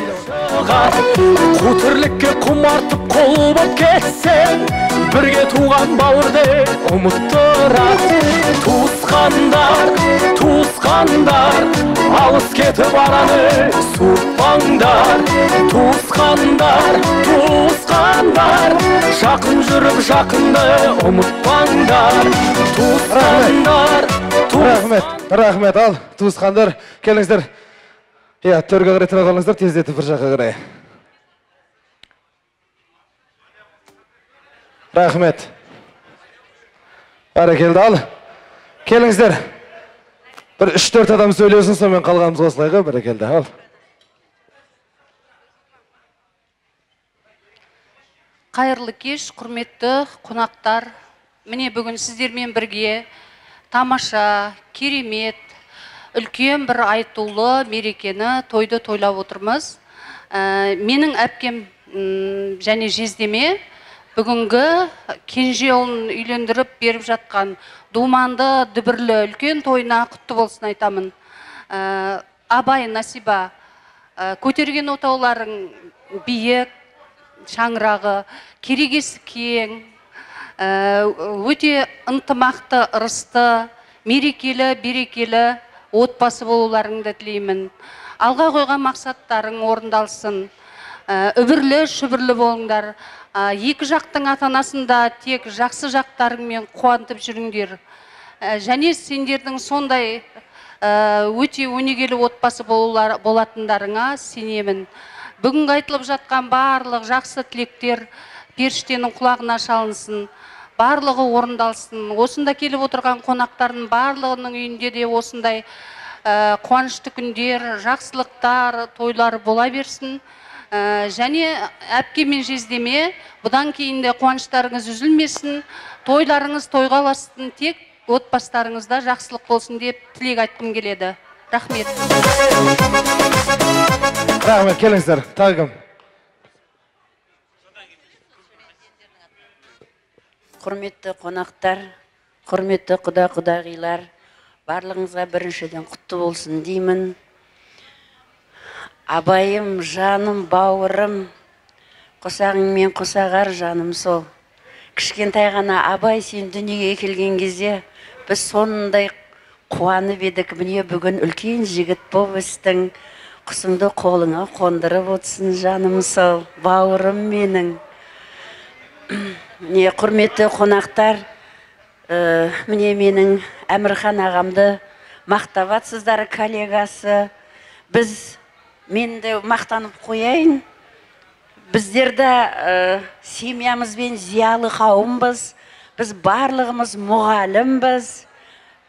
Қу тірлікке құмартып қол боп кетсең, бірге туған бауырды ұмыттырар. Туысқандар, туысқандар, алыс кетіп араны суытпаңдар. Туысқандар, туысқандар, жақын жүріп жақынды ұмытпаңдар. Туысқандар, рахмет, рахмет. Ал, туысқандар, келіңіздер. Иә, төрге қарай тұра қалыңыздар, тездетіп бір жаққа қарай. Рахмет. Бәрекелді, ал. Келіңіздер. Бір 3-4 адам сөйлесін, сонымен қалғанымыз осылай ғой, бәрекелді, ал. Қайырлы кеш, құрметті қонақтар. Міне бүгін сіздермен бірге тамаша, керемет, үлкен бір айтулы мерекені, тойды тойлап отырмыз. Менің әпкем және жездеме бүгінгі кенже ұлын үйлендіріп беріп жатқан думанды, дүбірлі үлкен тойына құтты болсын айтамын. Абай, Насиба, көтерген отауларың биік, шаңырағы, керегесі кең, өте ынтымақты, ырысты, мерекелі, берекелі отбасы болуларыңды тілеймін. Алға қойған мақсаттарың орындалсын. Үбірлі, шүбірлі болыңдар. Екі жақтың ата-анасында тек жақсы жақтарыңмен қуантып жүріңдер. Және сендердің сондай өте өнегелі отбасы болатындарыңа сенемін. Бүгінгі айтылып жатқан барлық жақсы тілектер періштенің құлағына шалынсын, барлығы орындалсын. Осында келіп отырған қонақтардың барлығының үйінде де осындай қуанышты күндер, жақсылықтар, тойлар бола берсін. Және әпке мен жездеме, бұдан кейін де қуаныштарыңыз үзілмесін, тойларыңыз тойға ұлассын, тек отбасыларыңызда жақсылық болсын деп тілек айтқым келеді. Рахмет. Рахмет, келіңіздер. Тағы кім? Құрметті қонақтар, құрметті құда-құдағилар, барлығыңызға біріншіден құтты болсын деймін. Абайым, жаным, бауырым, қосағыңмен қосағар жаным сол. Кішкентай ғана Абай, сен дүниеге келген кезде біз сондай қуанып едік. Міне бүгін үлкен жігіт болып өстің, құсыңды қолыңа қондырып отырсың, жаным сол, бауырым менің. Міне, құрметті қонақтар, міне менің Әмірхан ағамды мақтап жатсыздар, коллегасы. Біз, мен де мақтанып қояйын, біздер де семьямызбен зиялы қауымбыз. Біз барлығымыз мұғалімбіз.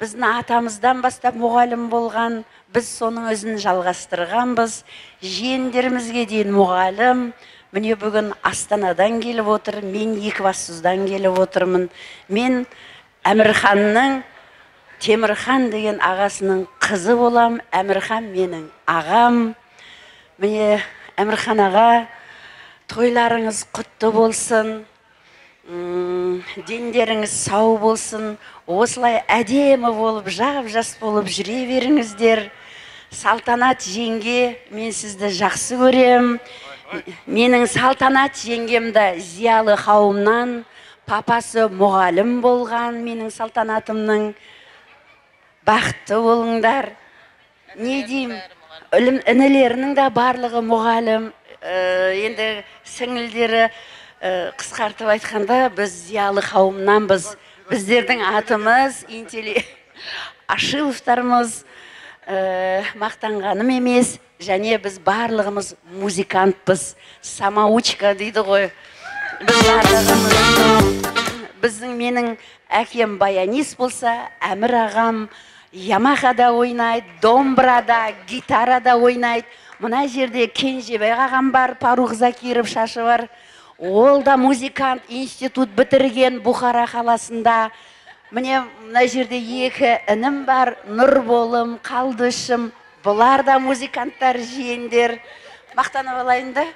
Біздің атамыздан бастап мұғалім болған, біз соның өзін жалғастырғанбыз. Жиендерімізге дейін мұғалім. Міне бүгін Астанадан келіп отыр, мен Екібастұздан келіп отырмын. Мен Әмірханның Темірхан деген ағасының қызы болам. Әмірхан менің ағам. Міне Әмірхан аға, тойларыңыз құтты болсын, дендеріңіз сау болсын, осылай әдемі болып, жап-жас болып жүре беріңіздер. Салтанат жеңге, мен сізді жақсы көрем. Менің Салтанат жеңгем де зиялы қауымнан, папасы мұғалім болған менің Салтанатымның. Бақытты болыңдар. Не деймін, інілерінің де барлығы мұғалім, енді сіңілдері, қысқартып айтқанда, біз зиялы қауымнанбыз. Біздердің атымыз Ашиловтармыз, мақтанғаным емес, және біз барлығымыз музыкантпыз, самоучка дейді ғой. Біз барлығымыз, біздің менің әкем баянист болса, Әмір ағам Ямахада ойнайды, домбырада, гитарада ойнайды. Мына жерде Кенжебай ағам бар, Парух Закиров шашы бар. Ол да музыкант, институт бітірген Бұхара қаласында. Міне мына жерде екі інім бар, Нұрболым, Қалдышым. Бұлар да музыканттар, жиендер. Мақтанып алайын да.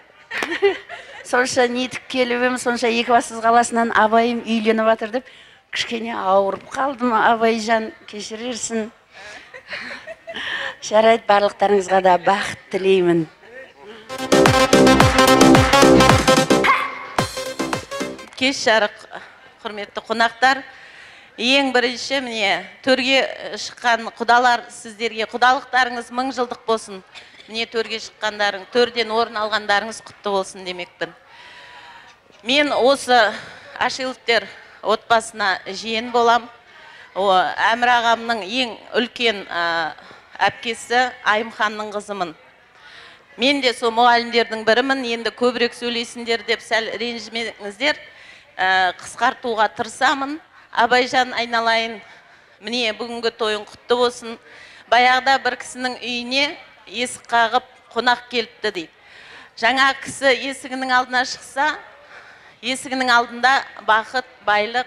Сонша нетіп келіп, сонша Екібастұз қаласынан Абайым үйленіп жатыр деп кішкене ауырып қалдым, Абайжан, кешірерсің. Жарайды, барлықтарыңызға да бақыт тілеймін. Кеш жарық, құрметті қонақтар. Ең бірінші міне төрге шыққан құдалар, сіздерге құдалықтарыңыз 1000 жылдық болсын. Міне төрге шыққандарың, төрден орын алғандарыңыз құтты болсын демекпін. Мен осы Ашиловтер отбасына жиен болам. Әмір ағамның ең үлкен әпкесі Айымханның қызымын. Мен де сол мұғалімдердің бірімін. Енді көбірек сөйлейсіңдер деп сәл ренжімеңіздер, қысқартуға тырысамын. Абайжан айналайын, міне бүгінгі тойың құтты болсын. Баяғыда бір кісінің үйіне есік қағып қонақ келіпті дейді. Жаңа кісі есігінің алдына шықса, есігінің алдында бақыт, байлық,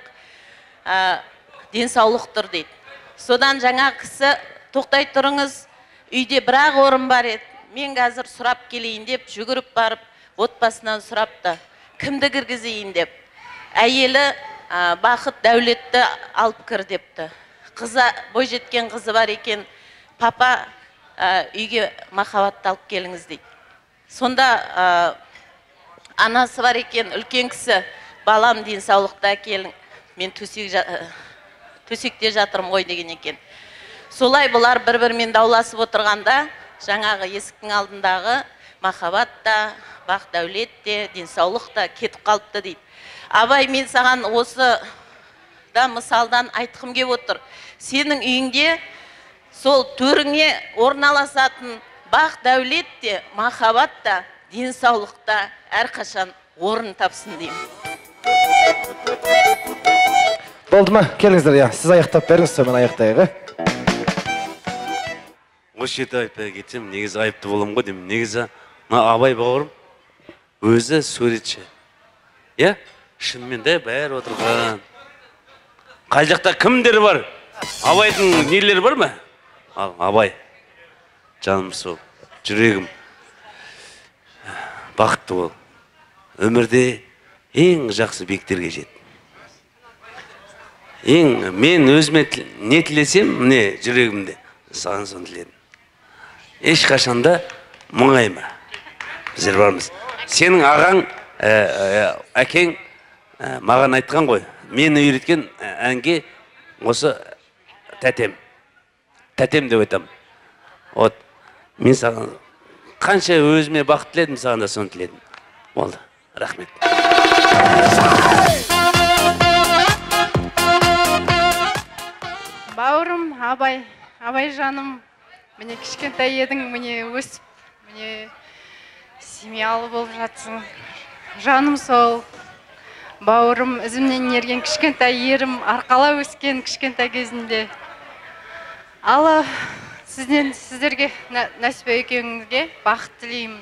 денсаулық тұр дейді. Содан жаңа кісі, тоқтай тұрыңыз, үйде бір-ақ орын бар еді, мен қазір сұрап келейін деп жүгіріп барып отбасынан сұрапты, кімді кіргізейін деп. Әйелі бақыт, дәулетті алып кір депті. Қызы, бойжеткен қызы бар екен, папа үйге махаббатты алып келіңіз дейді. Сонда анасы бар екен, үлкен кісі, балам денсаулықты әкелің, мен төсекте жатырмын ғой деген екен. Солай бұлар бір-бірімен дауласып отырғанда, жаңағы есіктің алдындағы махаббат та, бақ дәулет те, денсаулық та кетіп қалыпты дейді. Абай, мен саған осы да мысалдан айтқым кеп отыр. Сенің үйіңде сол төріңе орналасатын бақ дәулет те, махаббат та, денсаулық та әрқашан орын тапсын деймін. Болды ма? Келіңіздер, иә. Сіз аяқтап беріңіз, сонымен аяқтайық. Осы жерде айтпай кетсем, негізі айыпты боламын ғой деймін. Негізі мына Абай бауырым өзі суретші. Иә? Шынымен де бәрі отырған. Қай жақта кімдер бар? Абайдың нелері бар ма? Ал, Абай, жаным сол, жүрегім, бақытты бол. Өмірде ең жақсы биіктерге жет. Ең мен өзіме не тілесем, міне жүрегімде саған соны тіледім. Ешқашанда мұңайма. Біздер бармыз. Сенің ағаң, әкең маған айтқан ғой, мені үйреткен әнге осы тәтем. Тәтем деп айтамын. Вот, мен саған қанша өзіме бақыт тіледім, саған да соны тіледім. Болды, рахмет. Бауырым, Абай, Абай жаным, міне кішкентай едің, міне өсіп, міне семьялы болып жатсың. Жаным сол, бауырым, ізімнен ерген кішкентай ерім, арқалап өскен кішкентай кезінде. Алла сіздерге, Нәсіпе екеуіңізге бақыт тілеймін.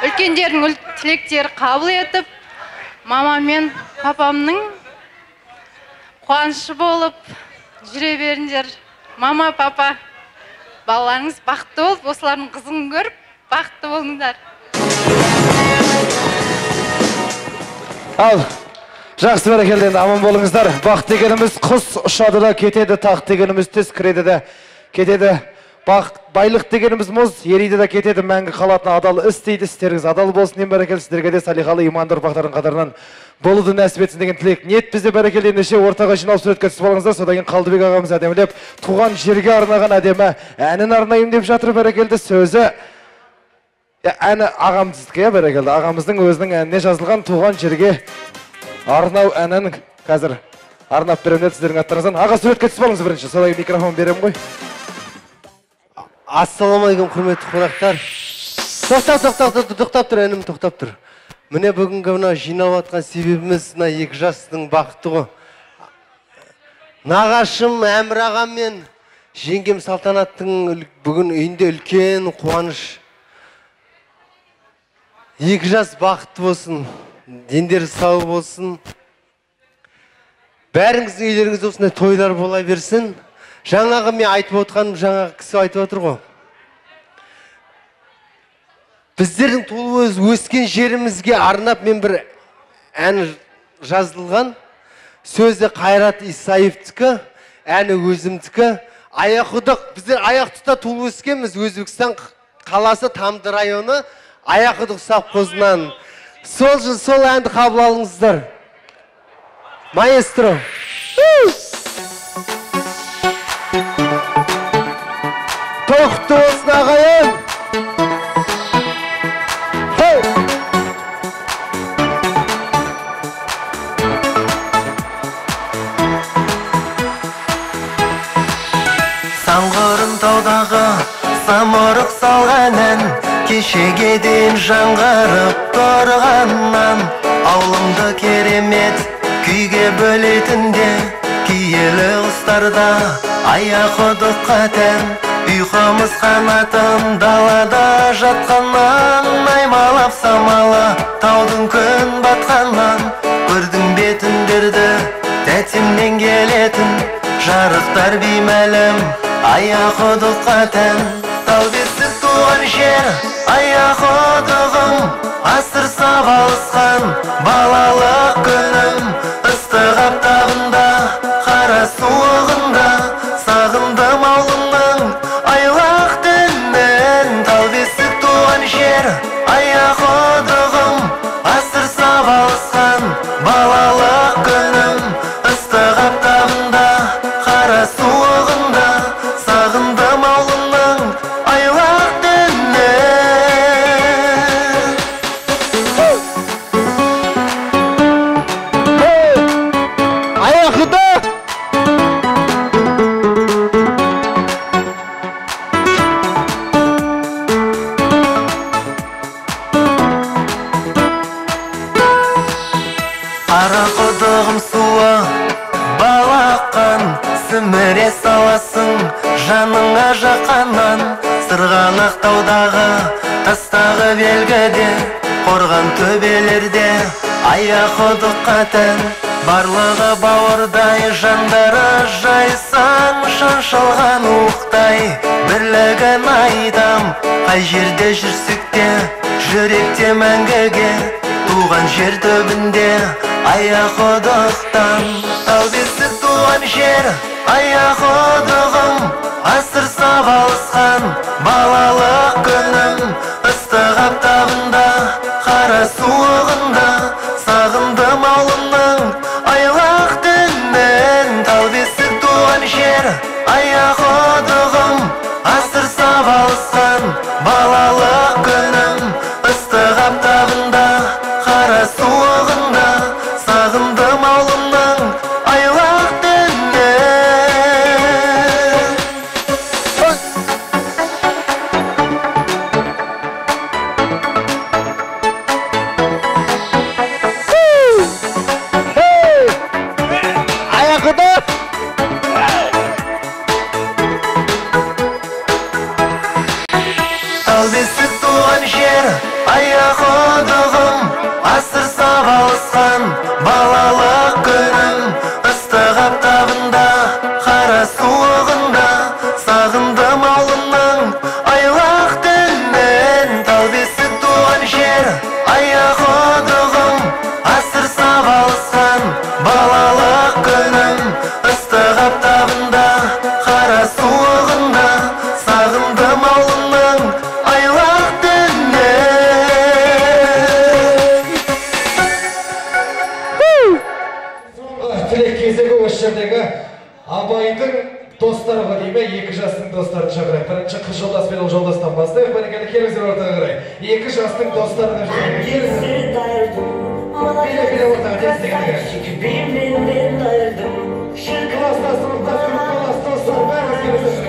Үлкендердің тілектері қабыл етіп, мамам мен папамның қуанышы болып жүре беріңдер. Мама, папа, балаларыңыз бақытты болып, осылардың қызығын көріп, бақытты болыңдар. Ал, жақсы, бәрекелді, енді аман болыңыздар. Бақыт дегеніміз құс ұшады да кетеді, тақ дегеніміз түс кіреді де кетеді. Бақыт, байлық дегеніміз мұз ериді де кетеді, мәңгі қалатын адал іс дейді. Істеріңіз адал болсын, ең бәрекелді, сіздерге де салиқалы иманды ұрпақтардың қатарынан болуды нәсіп етсін деген тілек ниет бізде. Бәрекелді, ендеше ортаға жиналып суретке түсіп алыңыздар. Содан кейін Қалдыбек ағамыз әдемілеп туған жерге арнаған әдемі әнін арнайым деп жатыр. Бәрекелді, сөзі әні ағамыздікі, иә, бәрекелді, ағамыздың өзінің әніне жазылған туған жерге арнау әнін қазір арнап беремін деді сіздердің аттарыңыздан. Аға, суретке түсіп алыңыз бірінші, содан кейін микрофон беремін ғой. Ассалаумағалейкум, құрметті қонақтар. Тоқтап, тоқтап, тоқтап тұр, інім, тоқтап тұр. Міне, бүгінгі мына жиналып жатқан себебіміз мына екі жастың бақыты ғой. Нағашым Әмір ағам мен жеңгем Салтанаттың бүгін үйінде үлкен қуаныш. Екі жас бақытты болсын, дендері сау болсын. Бәріңіздің үйлеріңізде осындай тойлар бола берсін. Жаңағы мен айтып отқаным, жаңағы кісі айтып отыр ғой. Біздердің туып өскен жерімізге арнап мен бір ән жазылған. Сөзі Қайрат Исаевтікі, әні өзімдікі. Аяқұдық, біздер Аяқұдықта туып өскенбіз, Өзбекстан қаласы Тамды районы, Аяқұдық совхозынан. Сол жыл сол әнді қабыл алыңыздар. Маэстро. Той құтты болсын, ағайын! Хей! Саңғырым таудағы самұрық салған ән, кешеге дейін жаңғырып тұрғаннан, аулымды керемет күйге бөлейтін де, киелі құстарда Аяқұдыққа тән. Ұйқымыз қанатын далада жатқаннан, аймалап самалы таудың күн батқаннан, көрдің бетіндерді тәтемнен келетін жарықтар беймәлім Аяқұдыққа тән. Тау бесік туған жер Аяқұдығым, асыр сап алысқан балалық күнім, ыстық аптабында қара суығында сағындым ауылымның айлақ түнін. Тау бесік туған жер Аяқұдығым, асыр сап алысқан балалық күнім, ыстық аптабында қара суығында сағындым ауылымның айлақ түнін. Аяқұдық! Қарақұдығым суы балақан, сіміре саласың жаныңа жақаннан, сырғанақ таудағы тастағы белгіде, қорған төбелерде Аяқұдыққа тән. Барлығы бауырдай, жандары жайсаң, шаншылған уықтай бірлігін айтам. Қай жерде жүрсек те жүректе мәңгіге, туған жер түбінде Аяқұдықтан. Тау бесік туған жер Аяқұдығым, асыр сап алысқан балалық күнім, ыстық аптабында қара суығында сағындым ауылымның айлақ түнін. Тау бесік туған жер Аяқұдығым, асыр сап алысқан балалық күнім, ыстық аптабында қара суығында сағындым ауылымның айлақ түнін. шақырайық. Бірінші қыз жолдас пен ұл жолдастан бастайық. Бәрекелді, келіңіздер ортаға қарай. Екі жастың достары деп жатыр. Келіңіздер. Биле, биле ортаға, келіңіздер. Класстас, сыныптас, группалас, достар, бәріңіз келіңіздер.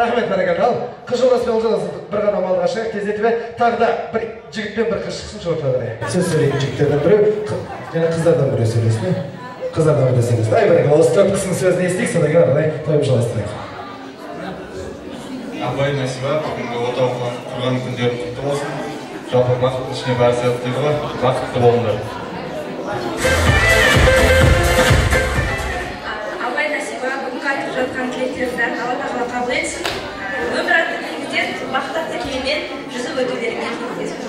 Рахмет, бәрекелді. Ал қыз жолдас пен ұл жолдас бір қадам алдыға шығайық, тездетіп тағы да бір жігіт пен бір қыз шықсыншы ортаға қарай. Сөз сөйлейтін жігіттерден біреу, және қыздардан біреу сөйлесін, қыздардан біреу сөйлесін. Ай, бәрекелді, осы төрт кісінің сөзін естейік, содан кейін ары қарай тойымызды жалғастырайық. Абай, Насиба, бүгінгі отау құрған күндерің құтты болсын. Жалпы бақыттың ішіне бәрі сыяды дейді ғой, бақытты болыңдар. Абай, Насиба, бүгінгі айтып жатқан тілектерді Алла тағала қабыл етсін. Өмір атты теңізден, бақыт атты кемемен жүзіп өтулеріңе тілектеспін.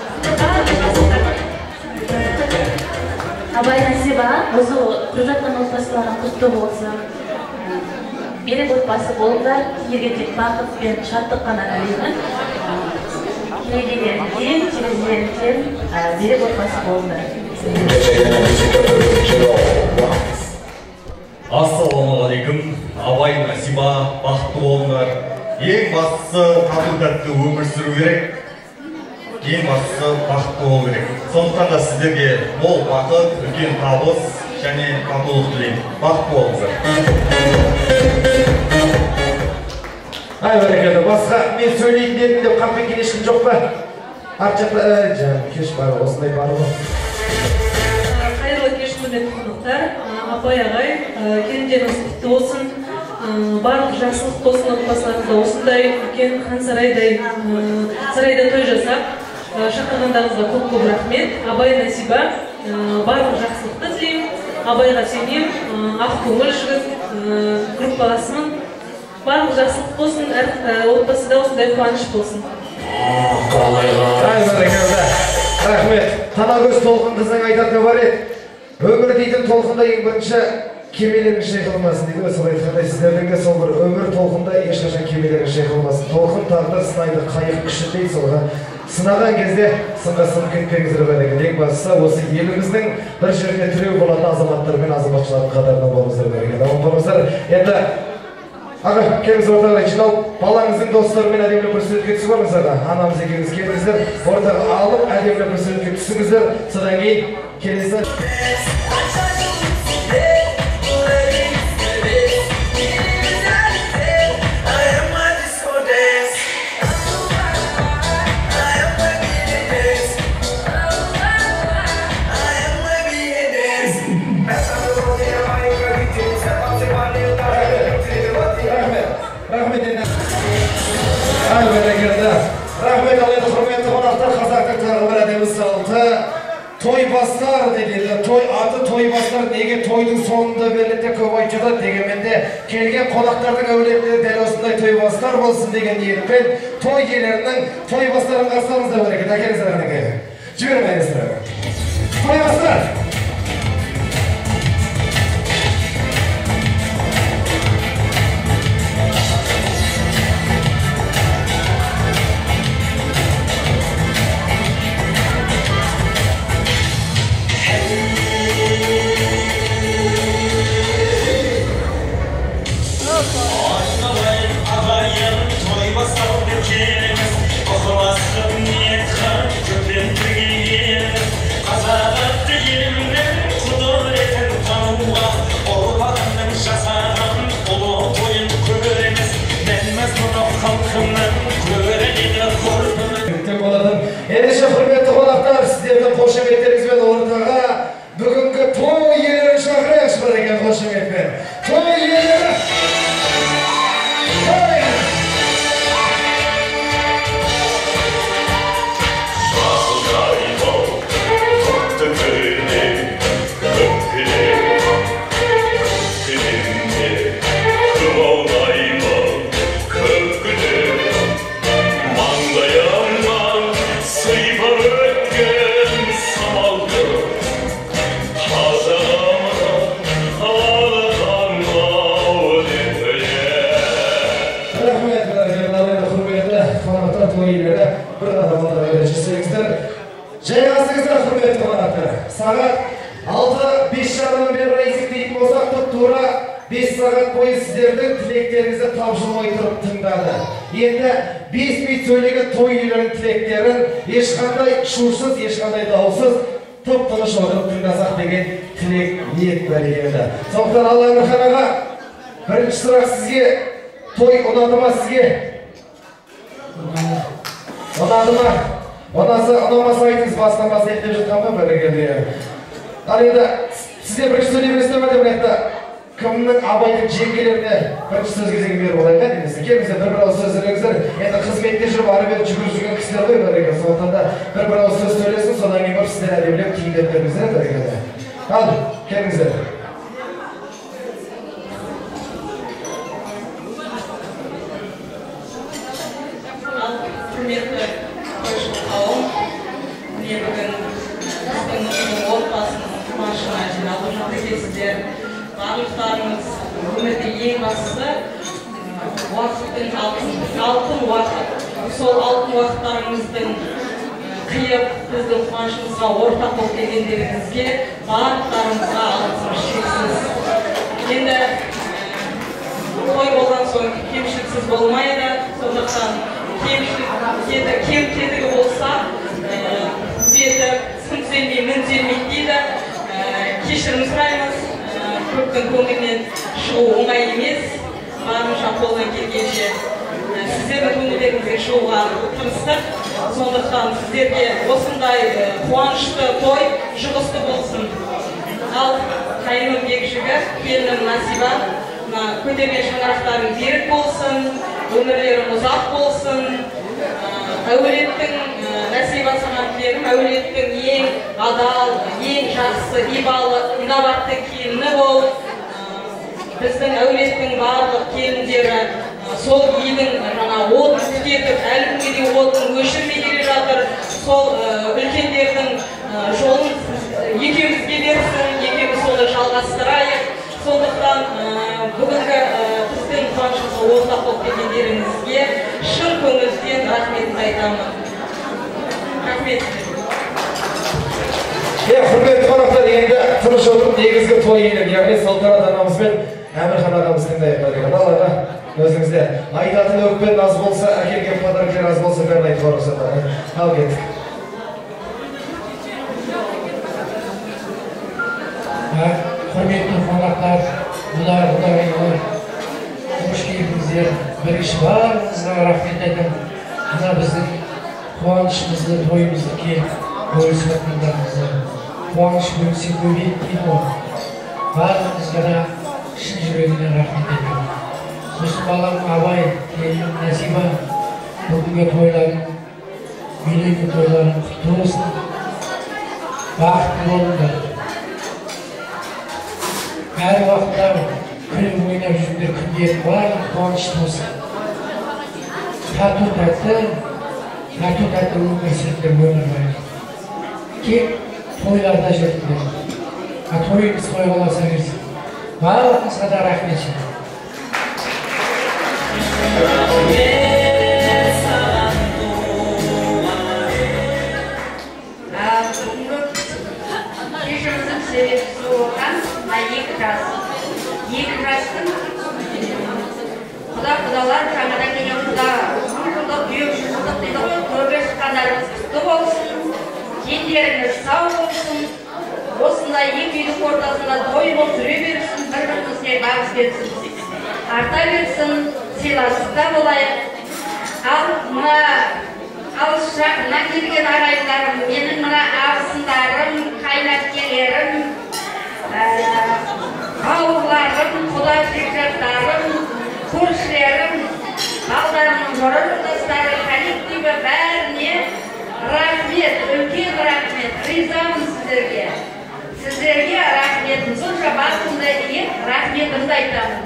Абай, Насиба, осы құрып жатқан отбасыларың құтты болсын. Берік отбасы болыңдар, сіздерге тек бақыт пен шаттық қана тілеймін. Керегеден кең, терезеден кең, берік отбасы болыңдар. Ассалаумағалейкум, Абай, Насиба, бақытты болыңдар. Ең бастысы тату тәтті өмір сүру керек. Ең бастысы бақытты болу керек. Сондықтан да сіздерге мол бақыт, үлкен табыс және татулық тілеймін. Бақытты болыңыздар. Ай, бәрекелді. Басқа мен сөйлейтін едім деп қамп еткен ешкім жоқ па? Арт жақта, жаным, кеш бар, осындай бар ғой. Қайырлы кеш, құрметті қонақтар. Апай, ағай, келіндеріңіз құтты болсын. Барлық жақсылық болсын отбасыларыңызда. Осындай үлкен хан сарайдай сарайда той жасап, шақырғандарыңызға көп-көп рахмет. Абай, Насиба, барлық жақсылықты тілеймін. Абайға сенемін, ақ көңіл жігіт, группаласымын. Барлық жақсылық болсын, әр отбасыда осындай қуаныш болсын. Ай, бәрекелді. Рахмет. Танагөз толқын қызының айтатыны бар еді. Өмір дейтін толқында ең бірінші кемелеріңіз шайқалмасын дейді ғой. Сол айтқандай сіздердің де сол бір өмір толқында ешқашан кемелеріңіз шайқалмасын. Толқын тағдыр сынайды, қайық күші дейді. Солға сынаған кезде сынға сынып кетпеңіздер, бәрекелді. Ең бастысы осы еліміздің бір жеріне тіреу болатын азаматтар мен азаматшалардың қатарында болыңыздар, бәрекелді. Аман болыңыздар. Енді аға, келіңіз ортаға қарай жиналып, балаңыздың достарымен әдемілеп бір суретке түсіп алыңыз аға. Анамыз екеуіңіз келіңіздер, ортаға алып әдемілеп бір суретке түсіңіздер. Содан кейін келесі. Ай, бәрекелді. Рахмет, ал енді құрметті қонақтар, қазақтың тағы бір әдемі салты той бастар дейді. Той аты той бастар неге тойдың соңында беріледі деп көп айтып жатады. Дегенмен де келген қонақтардың әулетінде дәл осындай той бастар болсын деген ниетпен той иелерінің той бастарын қарсы алыңыздар, бәрекелді. Әкеліңіздер, қанекей. Жібермеңіздер. Той бастар. Ықыласты ниет қып, көпен бірге еліміз, қазақ атты еліміз. тура 5 сағат бойы сіздердің тілектеріңізді тапжылмай тұрып тыңдады. Енді 5 минут сөйлеген той иелерінің тілектерін ешқандай шусыз, ешқандай даусыз тып-тыныш отырып тыңдасақ деген тілек ниет бар еді. Сондықтан ал Әмірхан аға, бірінші сұрақ сізге, той ұнады ма сізге? Ұнады ма? Ұнаса, ұнамаса айтыңыз, бастан бас еттеп жатқан ба бәрекелді. Ал енді сізде бірінші сөйлей бересіздер ме деп айтты. Кімнің Абайдың жеңгелеріне бірінші сөз кезегін беріп алайық, немесе келіңіздер, бір-бір ауыз сөз сөйлеңіздер. Енді қызметте жүріп ары-бері жүгіріп жүрген кісілер ғой бәрекелді. Сондықтан да бір-бір ауыз сөз сөйлесін, содан кейін барып сіздер әдемілеп түйіндеп беріңіздер бәрекелді. Ал, келіңіздер. Ал, құрметті қойшы қауым, міне бүгін біздің отбасының қуанышына жиналып жатыр екенсіздер. Барлықтарыңыз өмірде ең бастысы уақыттың алтын уақыт. Сол алтын уақыттарыңыздың қиып біздің қуанышымызға ортақ болып келгендеріңізге барлықтарыңызға алғысым шексіз. Енді той болған соң кемшіліксіз болмайды, сондықтан кемшілік кем кетігі болса түзетіп, сын түзелмей, мін түзелмейді дейді. Кешірім сұраймыз. Көптің көңілінен шығу оңай емес, барынша қолдан келгенше сіздердің көңілдеріңізге шығуға тырыстық. Сондықтан сіздерге осындай қуанышты той жұғысты болсын. Ал қайыным Бекжігіт, келінім Насиба, мына көтерген шаңырақтарың берік болсын, өмірлерің ұзақ болсын. Әулеттің Насиба саған тілерім, әулеттің ең адал, ең жақсы, ибалы, инабатты келіні бол. Біздің әулеттің барлық келіндері сол үйдің жаңа отын түтетіп, әлі күнге дейін отын өшірмей келе жатыр. Сол үлкендердің жолын екеумізге берсін, екеуміз соны жалғастырайық. Сондықтан бүгінгі біздің қуанышымызға ортақ болып келгендеріңізге шын көңілден рахметімді айтамын. Рахмет. Құрметті қонақтар, енді тыныш отырып негізгі той иелері, яғни Салтанат анамыз бен Әмірхан ағамыз тыңдайық. Ал аға, өзіңізде айтатын өкпен аз болса, әкелген подарктер аз болса, бәрін айтуға рұқсат. Ал кеттік. Құрметті қонақтар, құда-құдағилар, қош келдіңіздер. Бірінші барлығыңызға рахмет айтамын. Мына біздің қуанышымызды, тойымызды келіп бөлісіп жатқандарыңызды. Қуаныш бөлісе көбейеді дейді ғой. Барлығыңызға да шын жүрегімнен рахмет айтамын. Сосын балам Абай, келінім Насиба, бүгінгі тойларың, үйлену тойларың құтты болсын. Бақытты болыңдар. Әр уақытта күліп ойнап жүріңдер, күндерің барлығы қуанышты болсын. Тату тәтті өмір сүріңдер өмір бойы. Тек тойларда жүріңдер. Тойымыз тойға ұласа берсін. Барлығыңызға да рахмет. Бүгінгі кешіміздің себепшісі болған мына екі жас. Екі жастың құда-құдалар жаңадан келген құда 10 жылдық, 3 жылдық дейді ғой, төрге шыққандарыңыз құтты болсын, дендеріңіз сау болсын, осындай екі үйдің ортасында той болып жүре берсін, бір-бірімізге бағыс берсін, арта берсін, сыйластықта болайық. Ал мына алыс жақыннан келген ағайындарым, менің мына абысындарым, қайынәпкелерім, бауырларым, құда жекжаттарым, көршілерім, балдарымның жора-жолдастары, коллективі бәріне рахмет, үлкен рахмет, ризамын сіздерге. Сіздерге рахметім, сонша басымды иіп, рахметімді айтамын.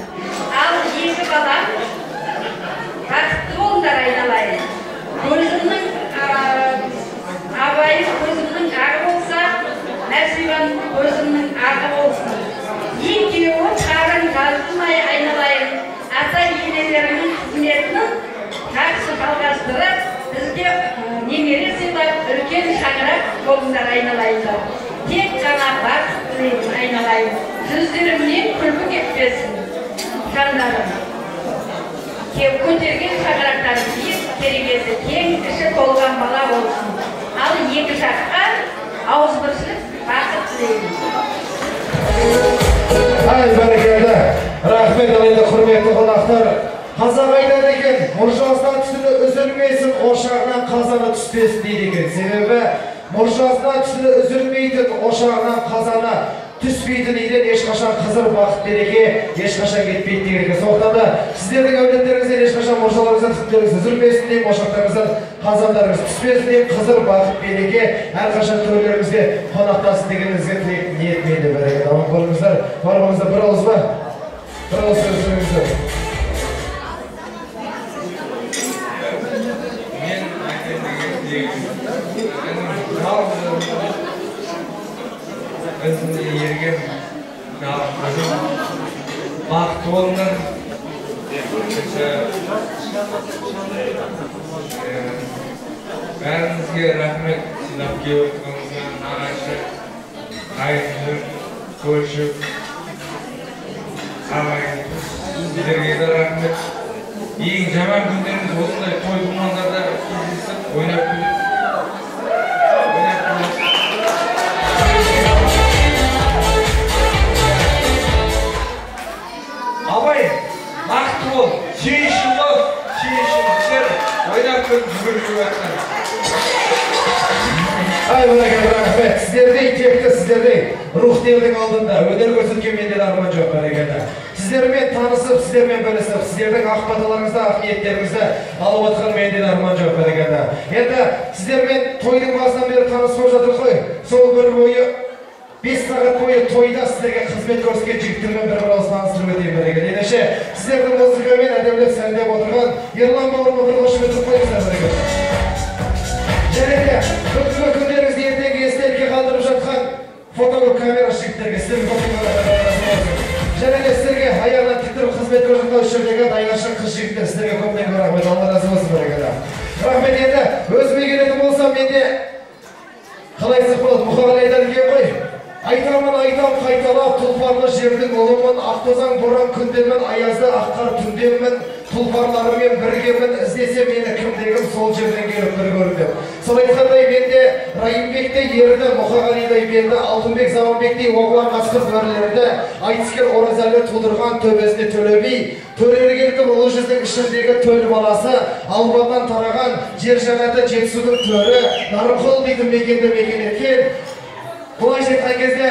Ал екі балам бақытты болыңдар айналайын. Көзімнің Абайым көзімнің ағы болса, Нәсибам көзімнің ағы болсын. Екеуі қарын жазылмай айналайын. Ата енелерінің қызметін жақсы жалғастырып, бізге немере сыйлап, үлкен шаңырақ болыңдар айналайындар. Тек қана бақыт тілеймін айналайын. Жүздерімнен күлкі кетпесін, жандарым. Көтерген шаңырақтары биік, керегесі кең, іші толған бала болсын. Ал екі жаққа ауызбіршілік, бақыт тілеймін. Ай, бәрекелді. Рахмет, ал енді құрметті қонақтар. Қазақ айтады екен, мұржасынан түтіні үзілмесін, ошағынан қазаны түспесін дейді екен. Себебі мұржасынан түтіні үзілмейтін, ошағынан қазаны түспейтін үйден ешқашан қызыр, бақыт, береке ешқашан кетпейді деген екен. Сондықтан да сіздердің әулеттеріңізден ешқашан мұржаларыңыздан түтіндеріңіз үзілмесін деймін, ошақтарыңыздан қазандарыңыз түспесін деймін, қызыр, бақыт, береке әрқашан төрлеріңізге қонақтасын дегеніңізге тілек ниет менде бәрекелді. Аман болыңыздар, барлығыңыздар бір ауыз ба? Бір ауыз сөз сөйлеңіздер. Мен айтайын деген тілегім, жалғыз өзімде ерген жалғыз қызым, бақытты болыңдар. Бәріңізге рахмет, сыйлап келіп отырғаныңызға, нағашы, қайын, көрші, ағайын, сіздерге де рахмет. Ең жаман күндеріміз осындай той думандарда кездесіп, ойнап күліп. Абай, бақытты бол, сүйінші бол, сүйінші біздер ойнап күліп жүгіріп жүріп жатқан. Ай, бәрекелді, рахмет. Сіздердей текті, сіздердей рухты елдің алдында өнер көрсеткен менде де арман жоқ, бәрекелді. Сіздермен танысып, сіздермен білісіп, сіздердің ақ баталарыңызды, ақ ниеттеріңізді алып отқан менде де арман жоқ, бәрекелді. Енді сіздермен тойдың басынан бері танысып жатыр қой. Сол бір бойы 5 сағат бойы тойда сіздерге қызмет көрсеткен жігіттермен бір-бір ауыз таныстырып өтейін, бәрекелді. Ендеше сіздердің музыкамен әдемілеп сәндеп отырған Ерлан бауырыма бір қошемет қойыңыздар, бәрекелді. Және де бүгінгі күндеріңізді ертеңгі естелікке қалдырып жатқан фотокамера жігіттерге сіздерге көп рахмет. Және де сіздерге аяғынан тіктіріп қызмет көрсеткен осы жердегі даяшы қыз жігіттер, сіздерге көптен көп рахмет. Алла разы болсын, бәрекелді. Рахмет. Енді өзіме келетін болсам, менде қалай айтсақ болады, Мұқағали айтады екен ғой. Айтамын, айтам қайталап, тұлпарлы жердің ұлымын, ақтозаң боран күндемін, аязды ақ қар түндемін, тұлпарларымен біргемін, іздесе мені кімдегім, сол жерден келіп бір көрім деп. Сол айтқандай, менде Райымбектей ерді, Мұқағалидай белді, Алтынбек Заманбектей оғлан қасқыр бөрілерді, айтыскер Оразәлі тудырған төбесіне Төле би, төрелі келдім ұлы жүздің ішіндегі төл баласы, Албаннан тараған жер жәннаты Жетісудың төрі, Нарынқол дейтін мекенді мекен еткен. Былайша айтқан кезде,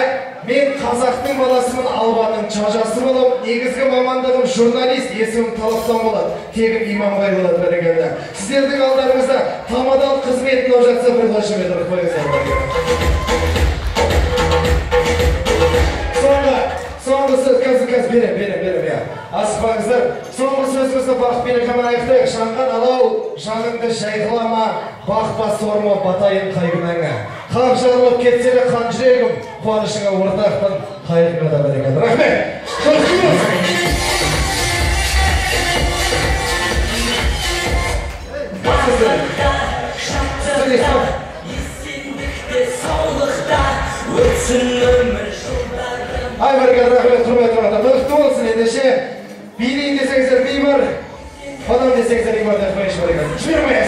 мен қазақтың баласымын, Албанның шажасы боламын, негізгі мамандығым журналист, есімім Талаптан болады, тегім Иманбай болады, бәрекелді. Сіздердің алдарыңызда тамадалық қызметін алып жатса, бір қошемет ұрып қойыңыздар, бәрекелді. Соңғы сөз, қазір берем, иә. Асықпаңыздар. Соңғы сөзімізді бақытпен қана аяқтайық. Жанған алау, жаныңды жайғылама, бақпа сорма, батайын қай күнәңа. Қақ жарылып кетсе де қан жүрегім, қуанышыңа ортақпын, қайғыңа да бәрекелді. Рахмет. Құтты болсын. Есендікте, саулықта, өтсін өмір жылдарым. Ай, бәрекелді, рахмет, құрметті қонақтар. Құтты болсын. Ендеше билейін десеңіздер би бар, қонам десеңіздер би бар деп қояйыншы, бәрекелді. Жібермей.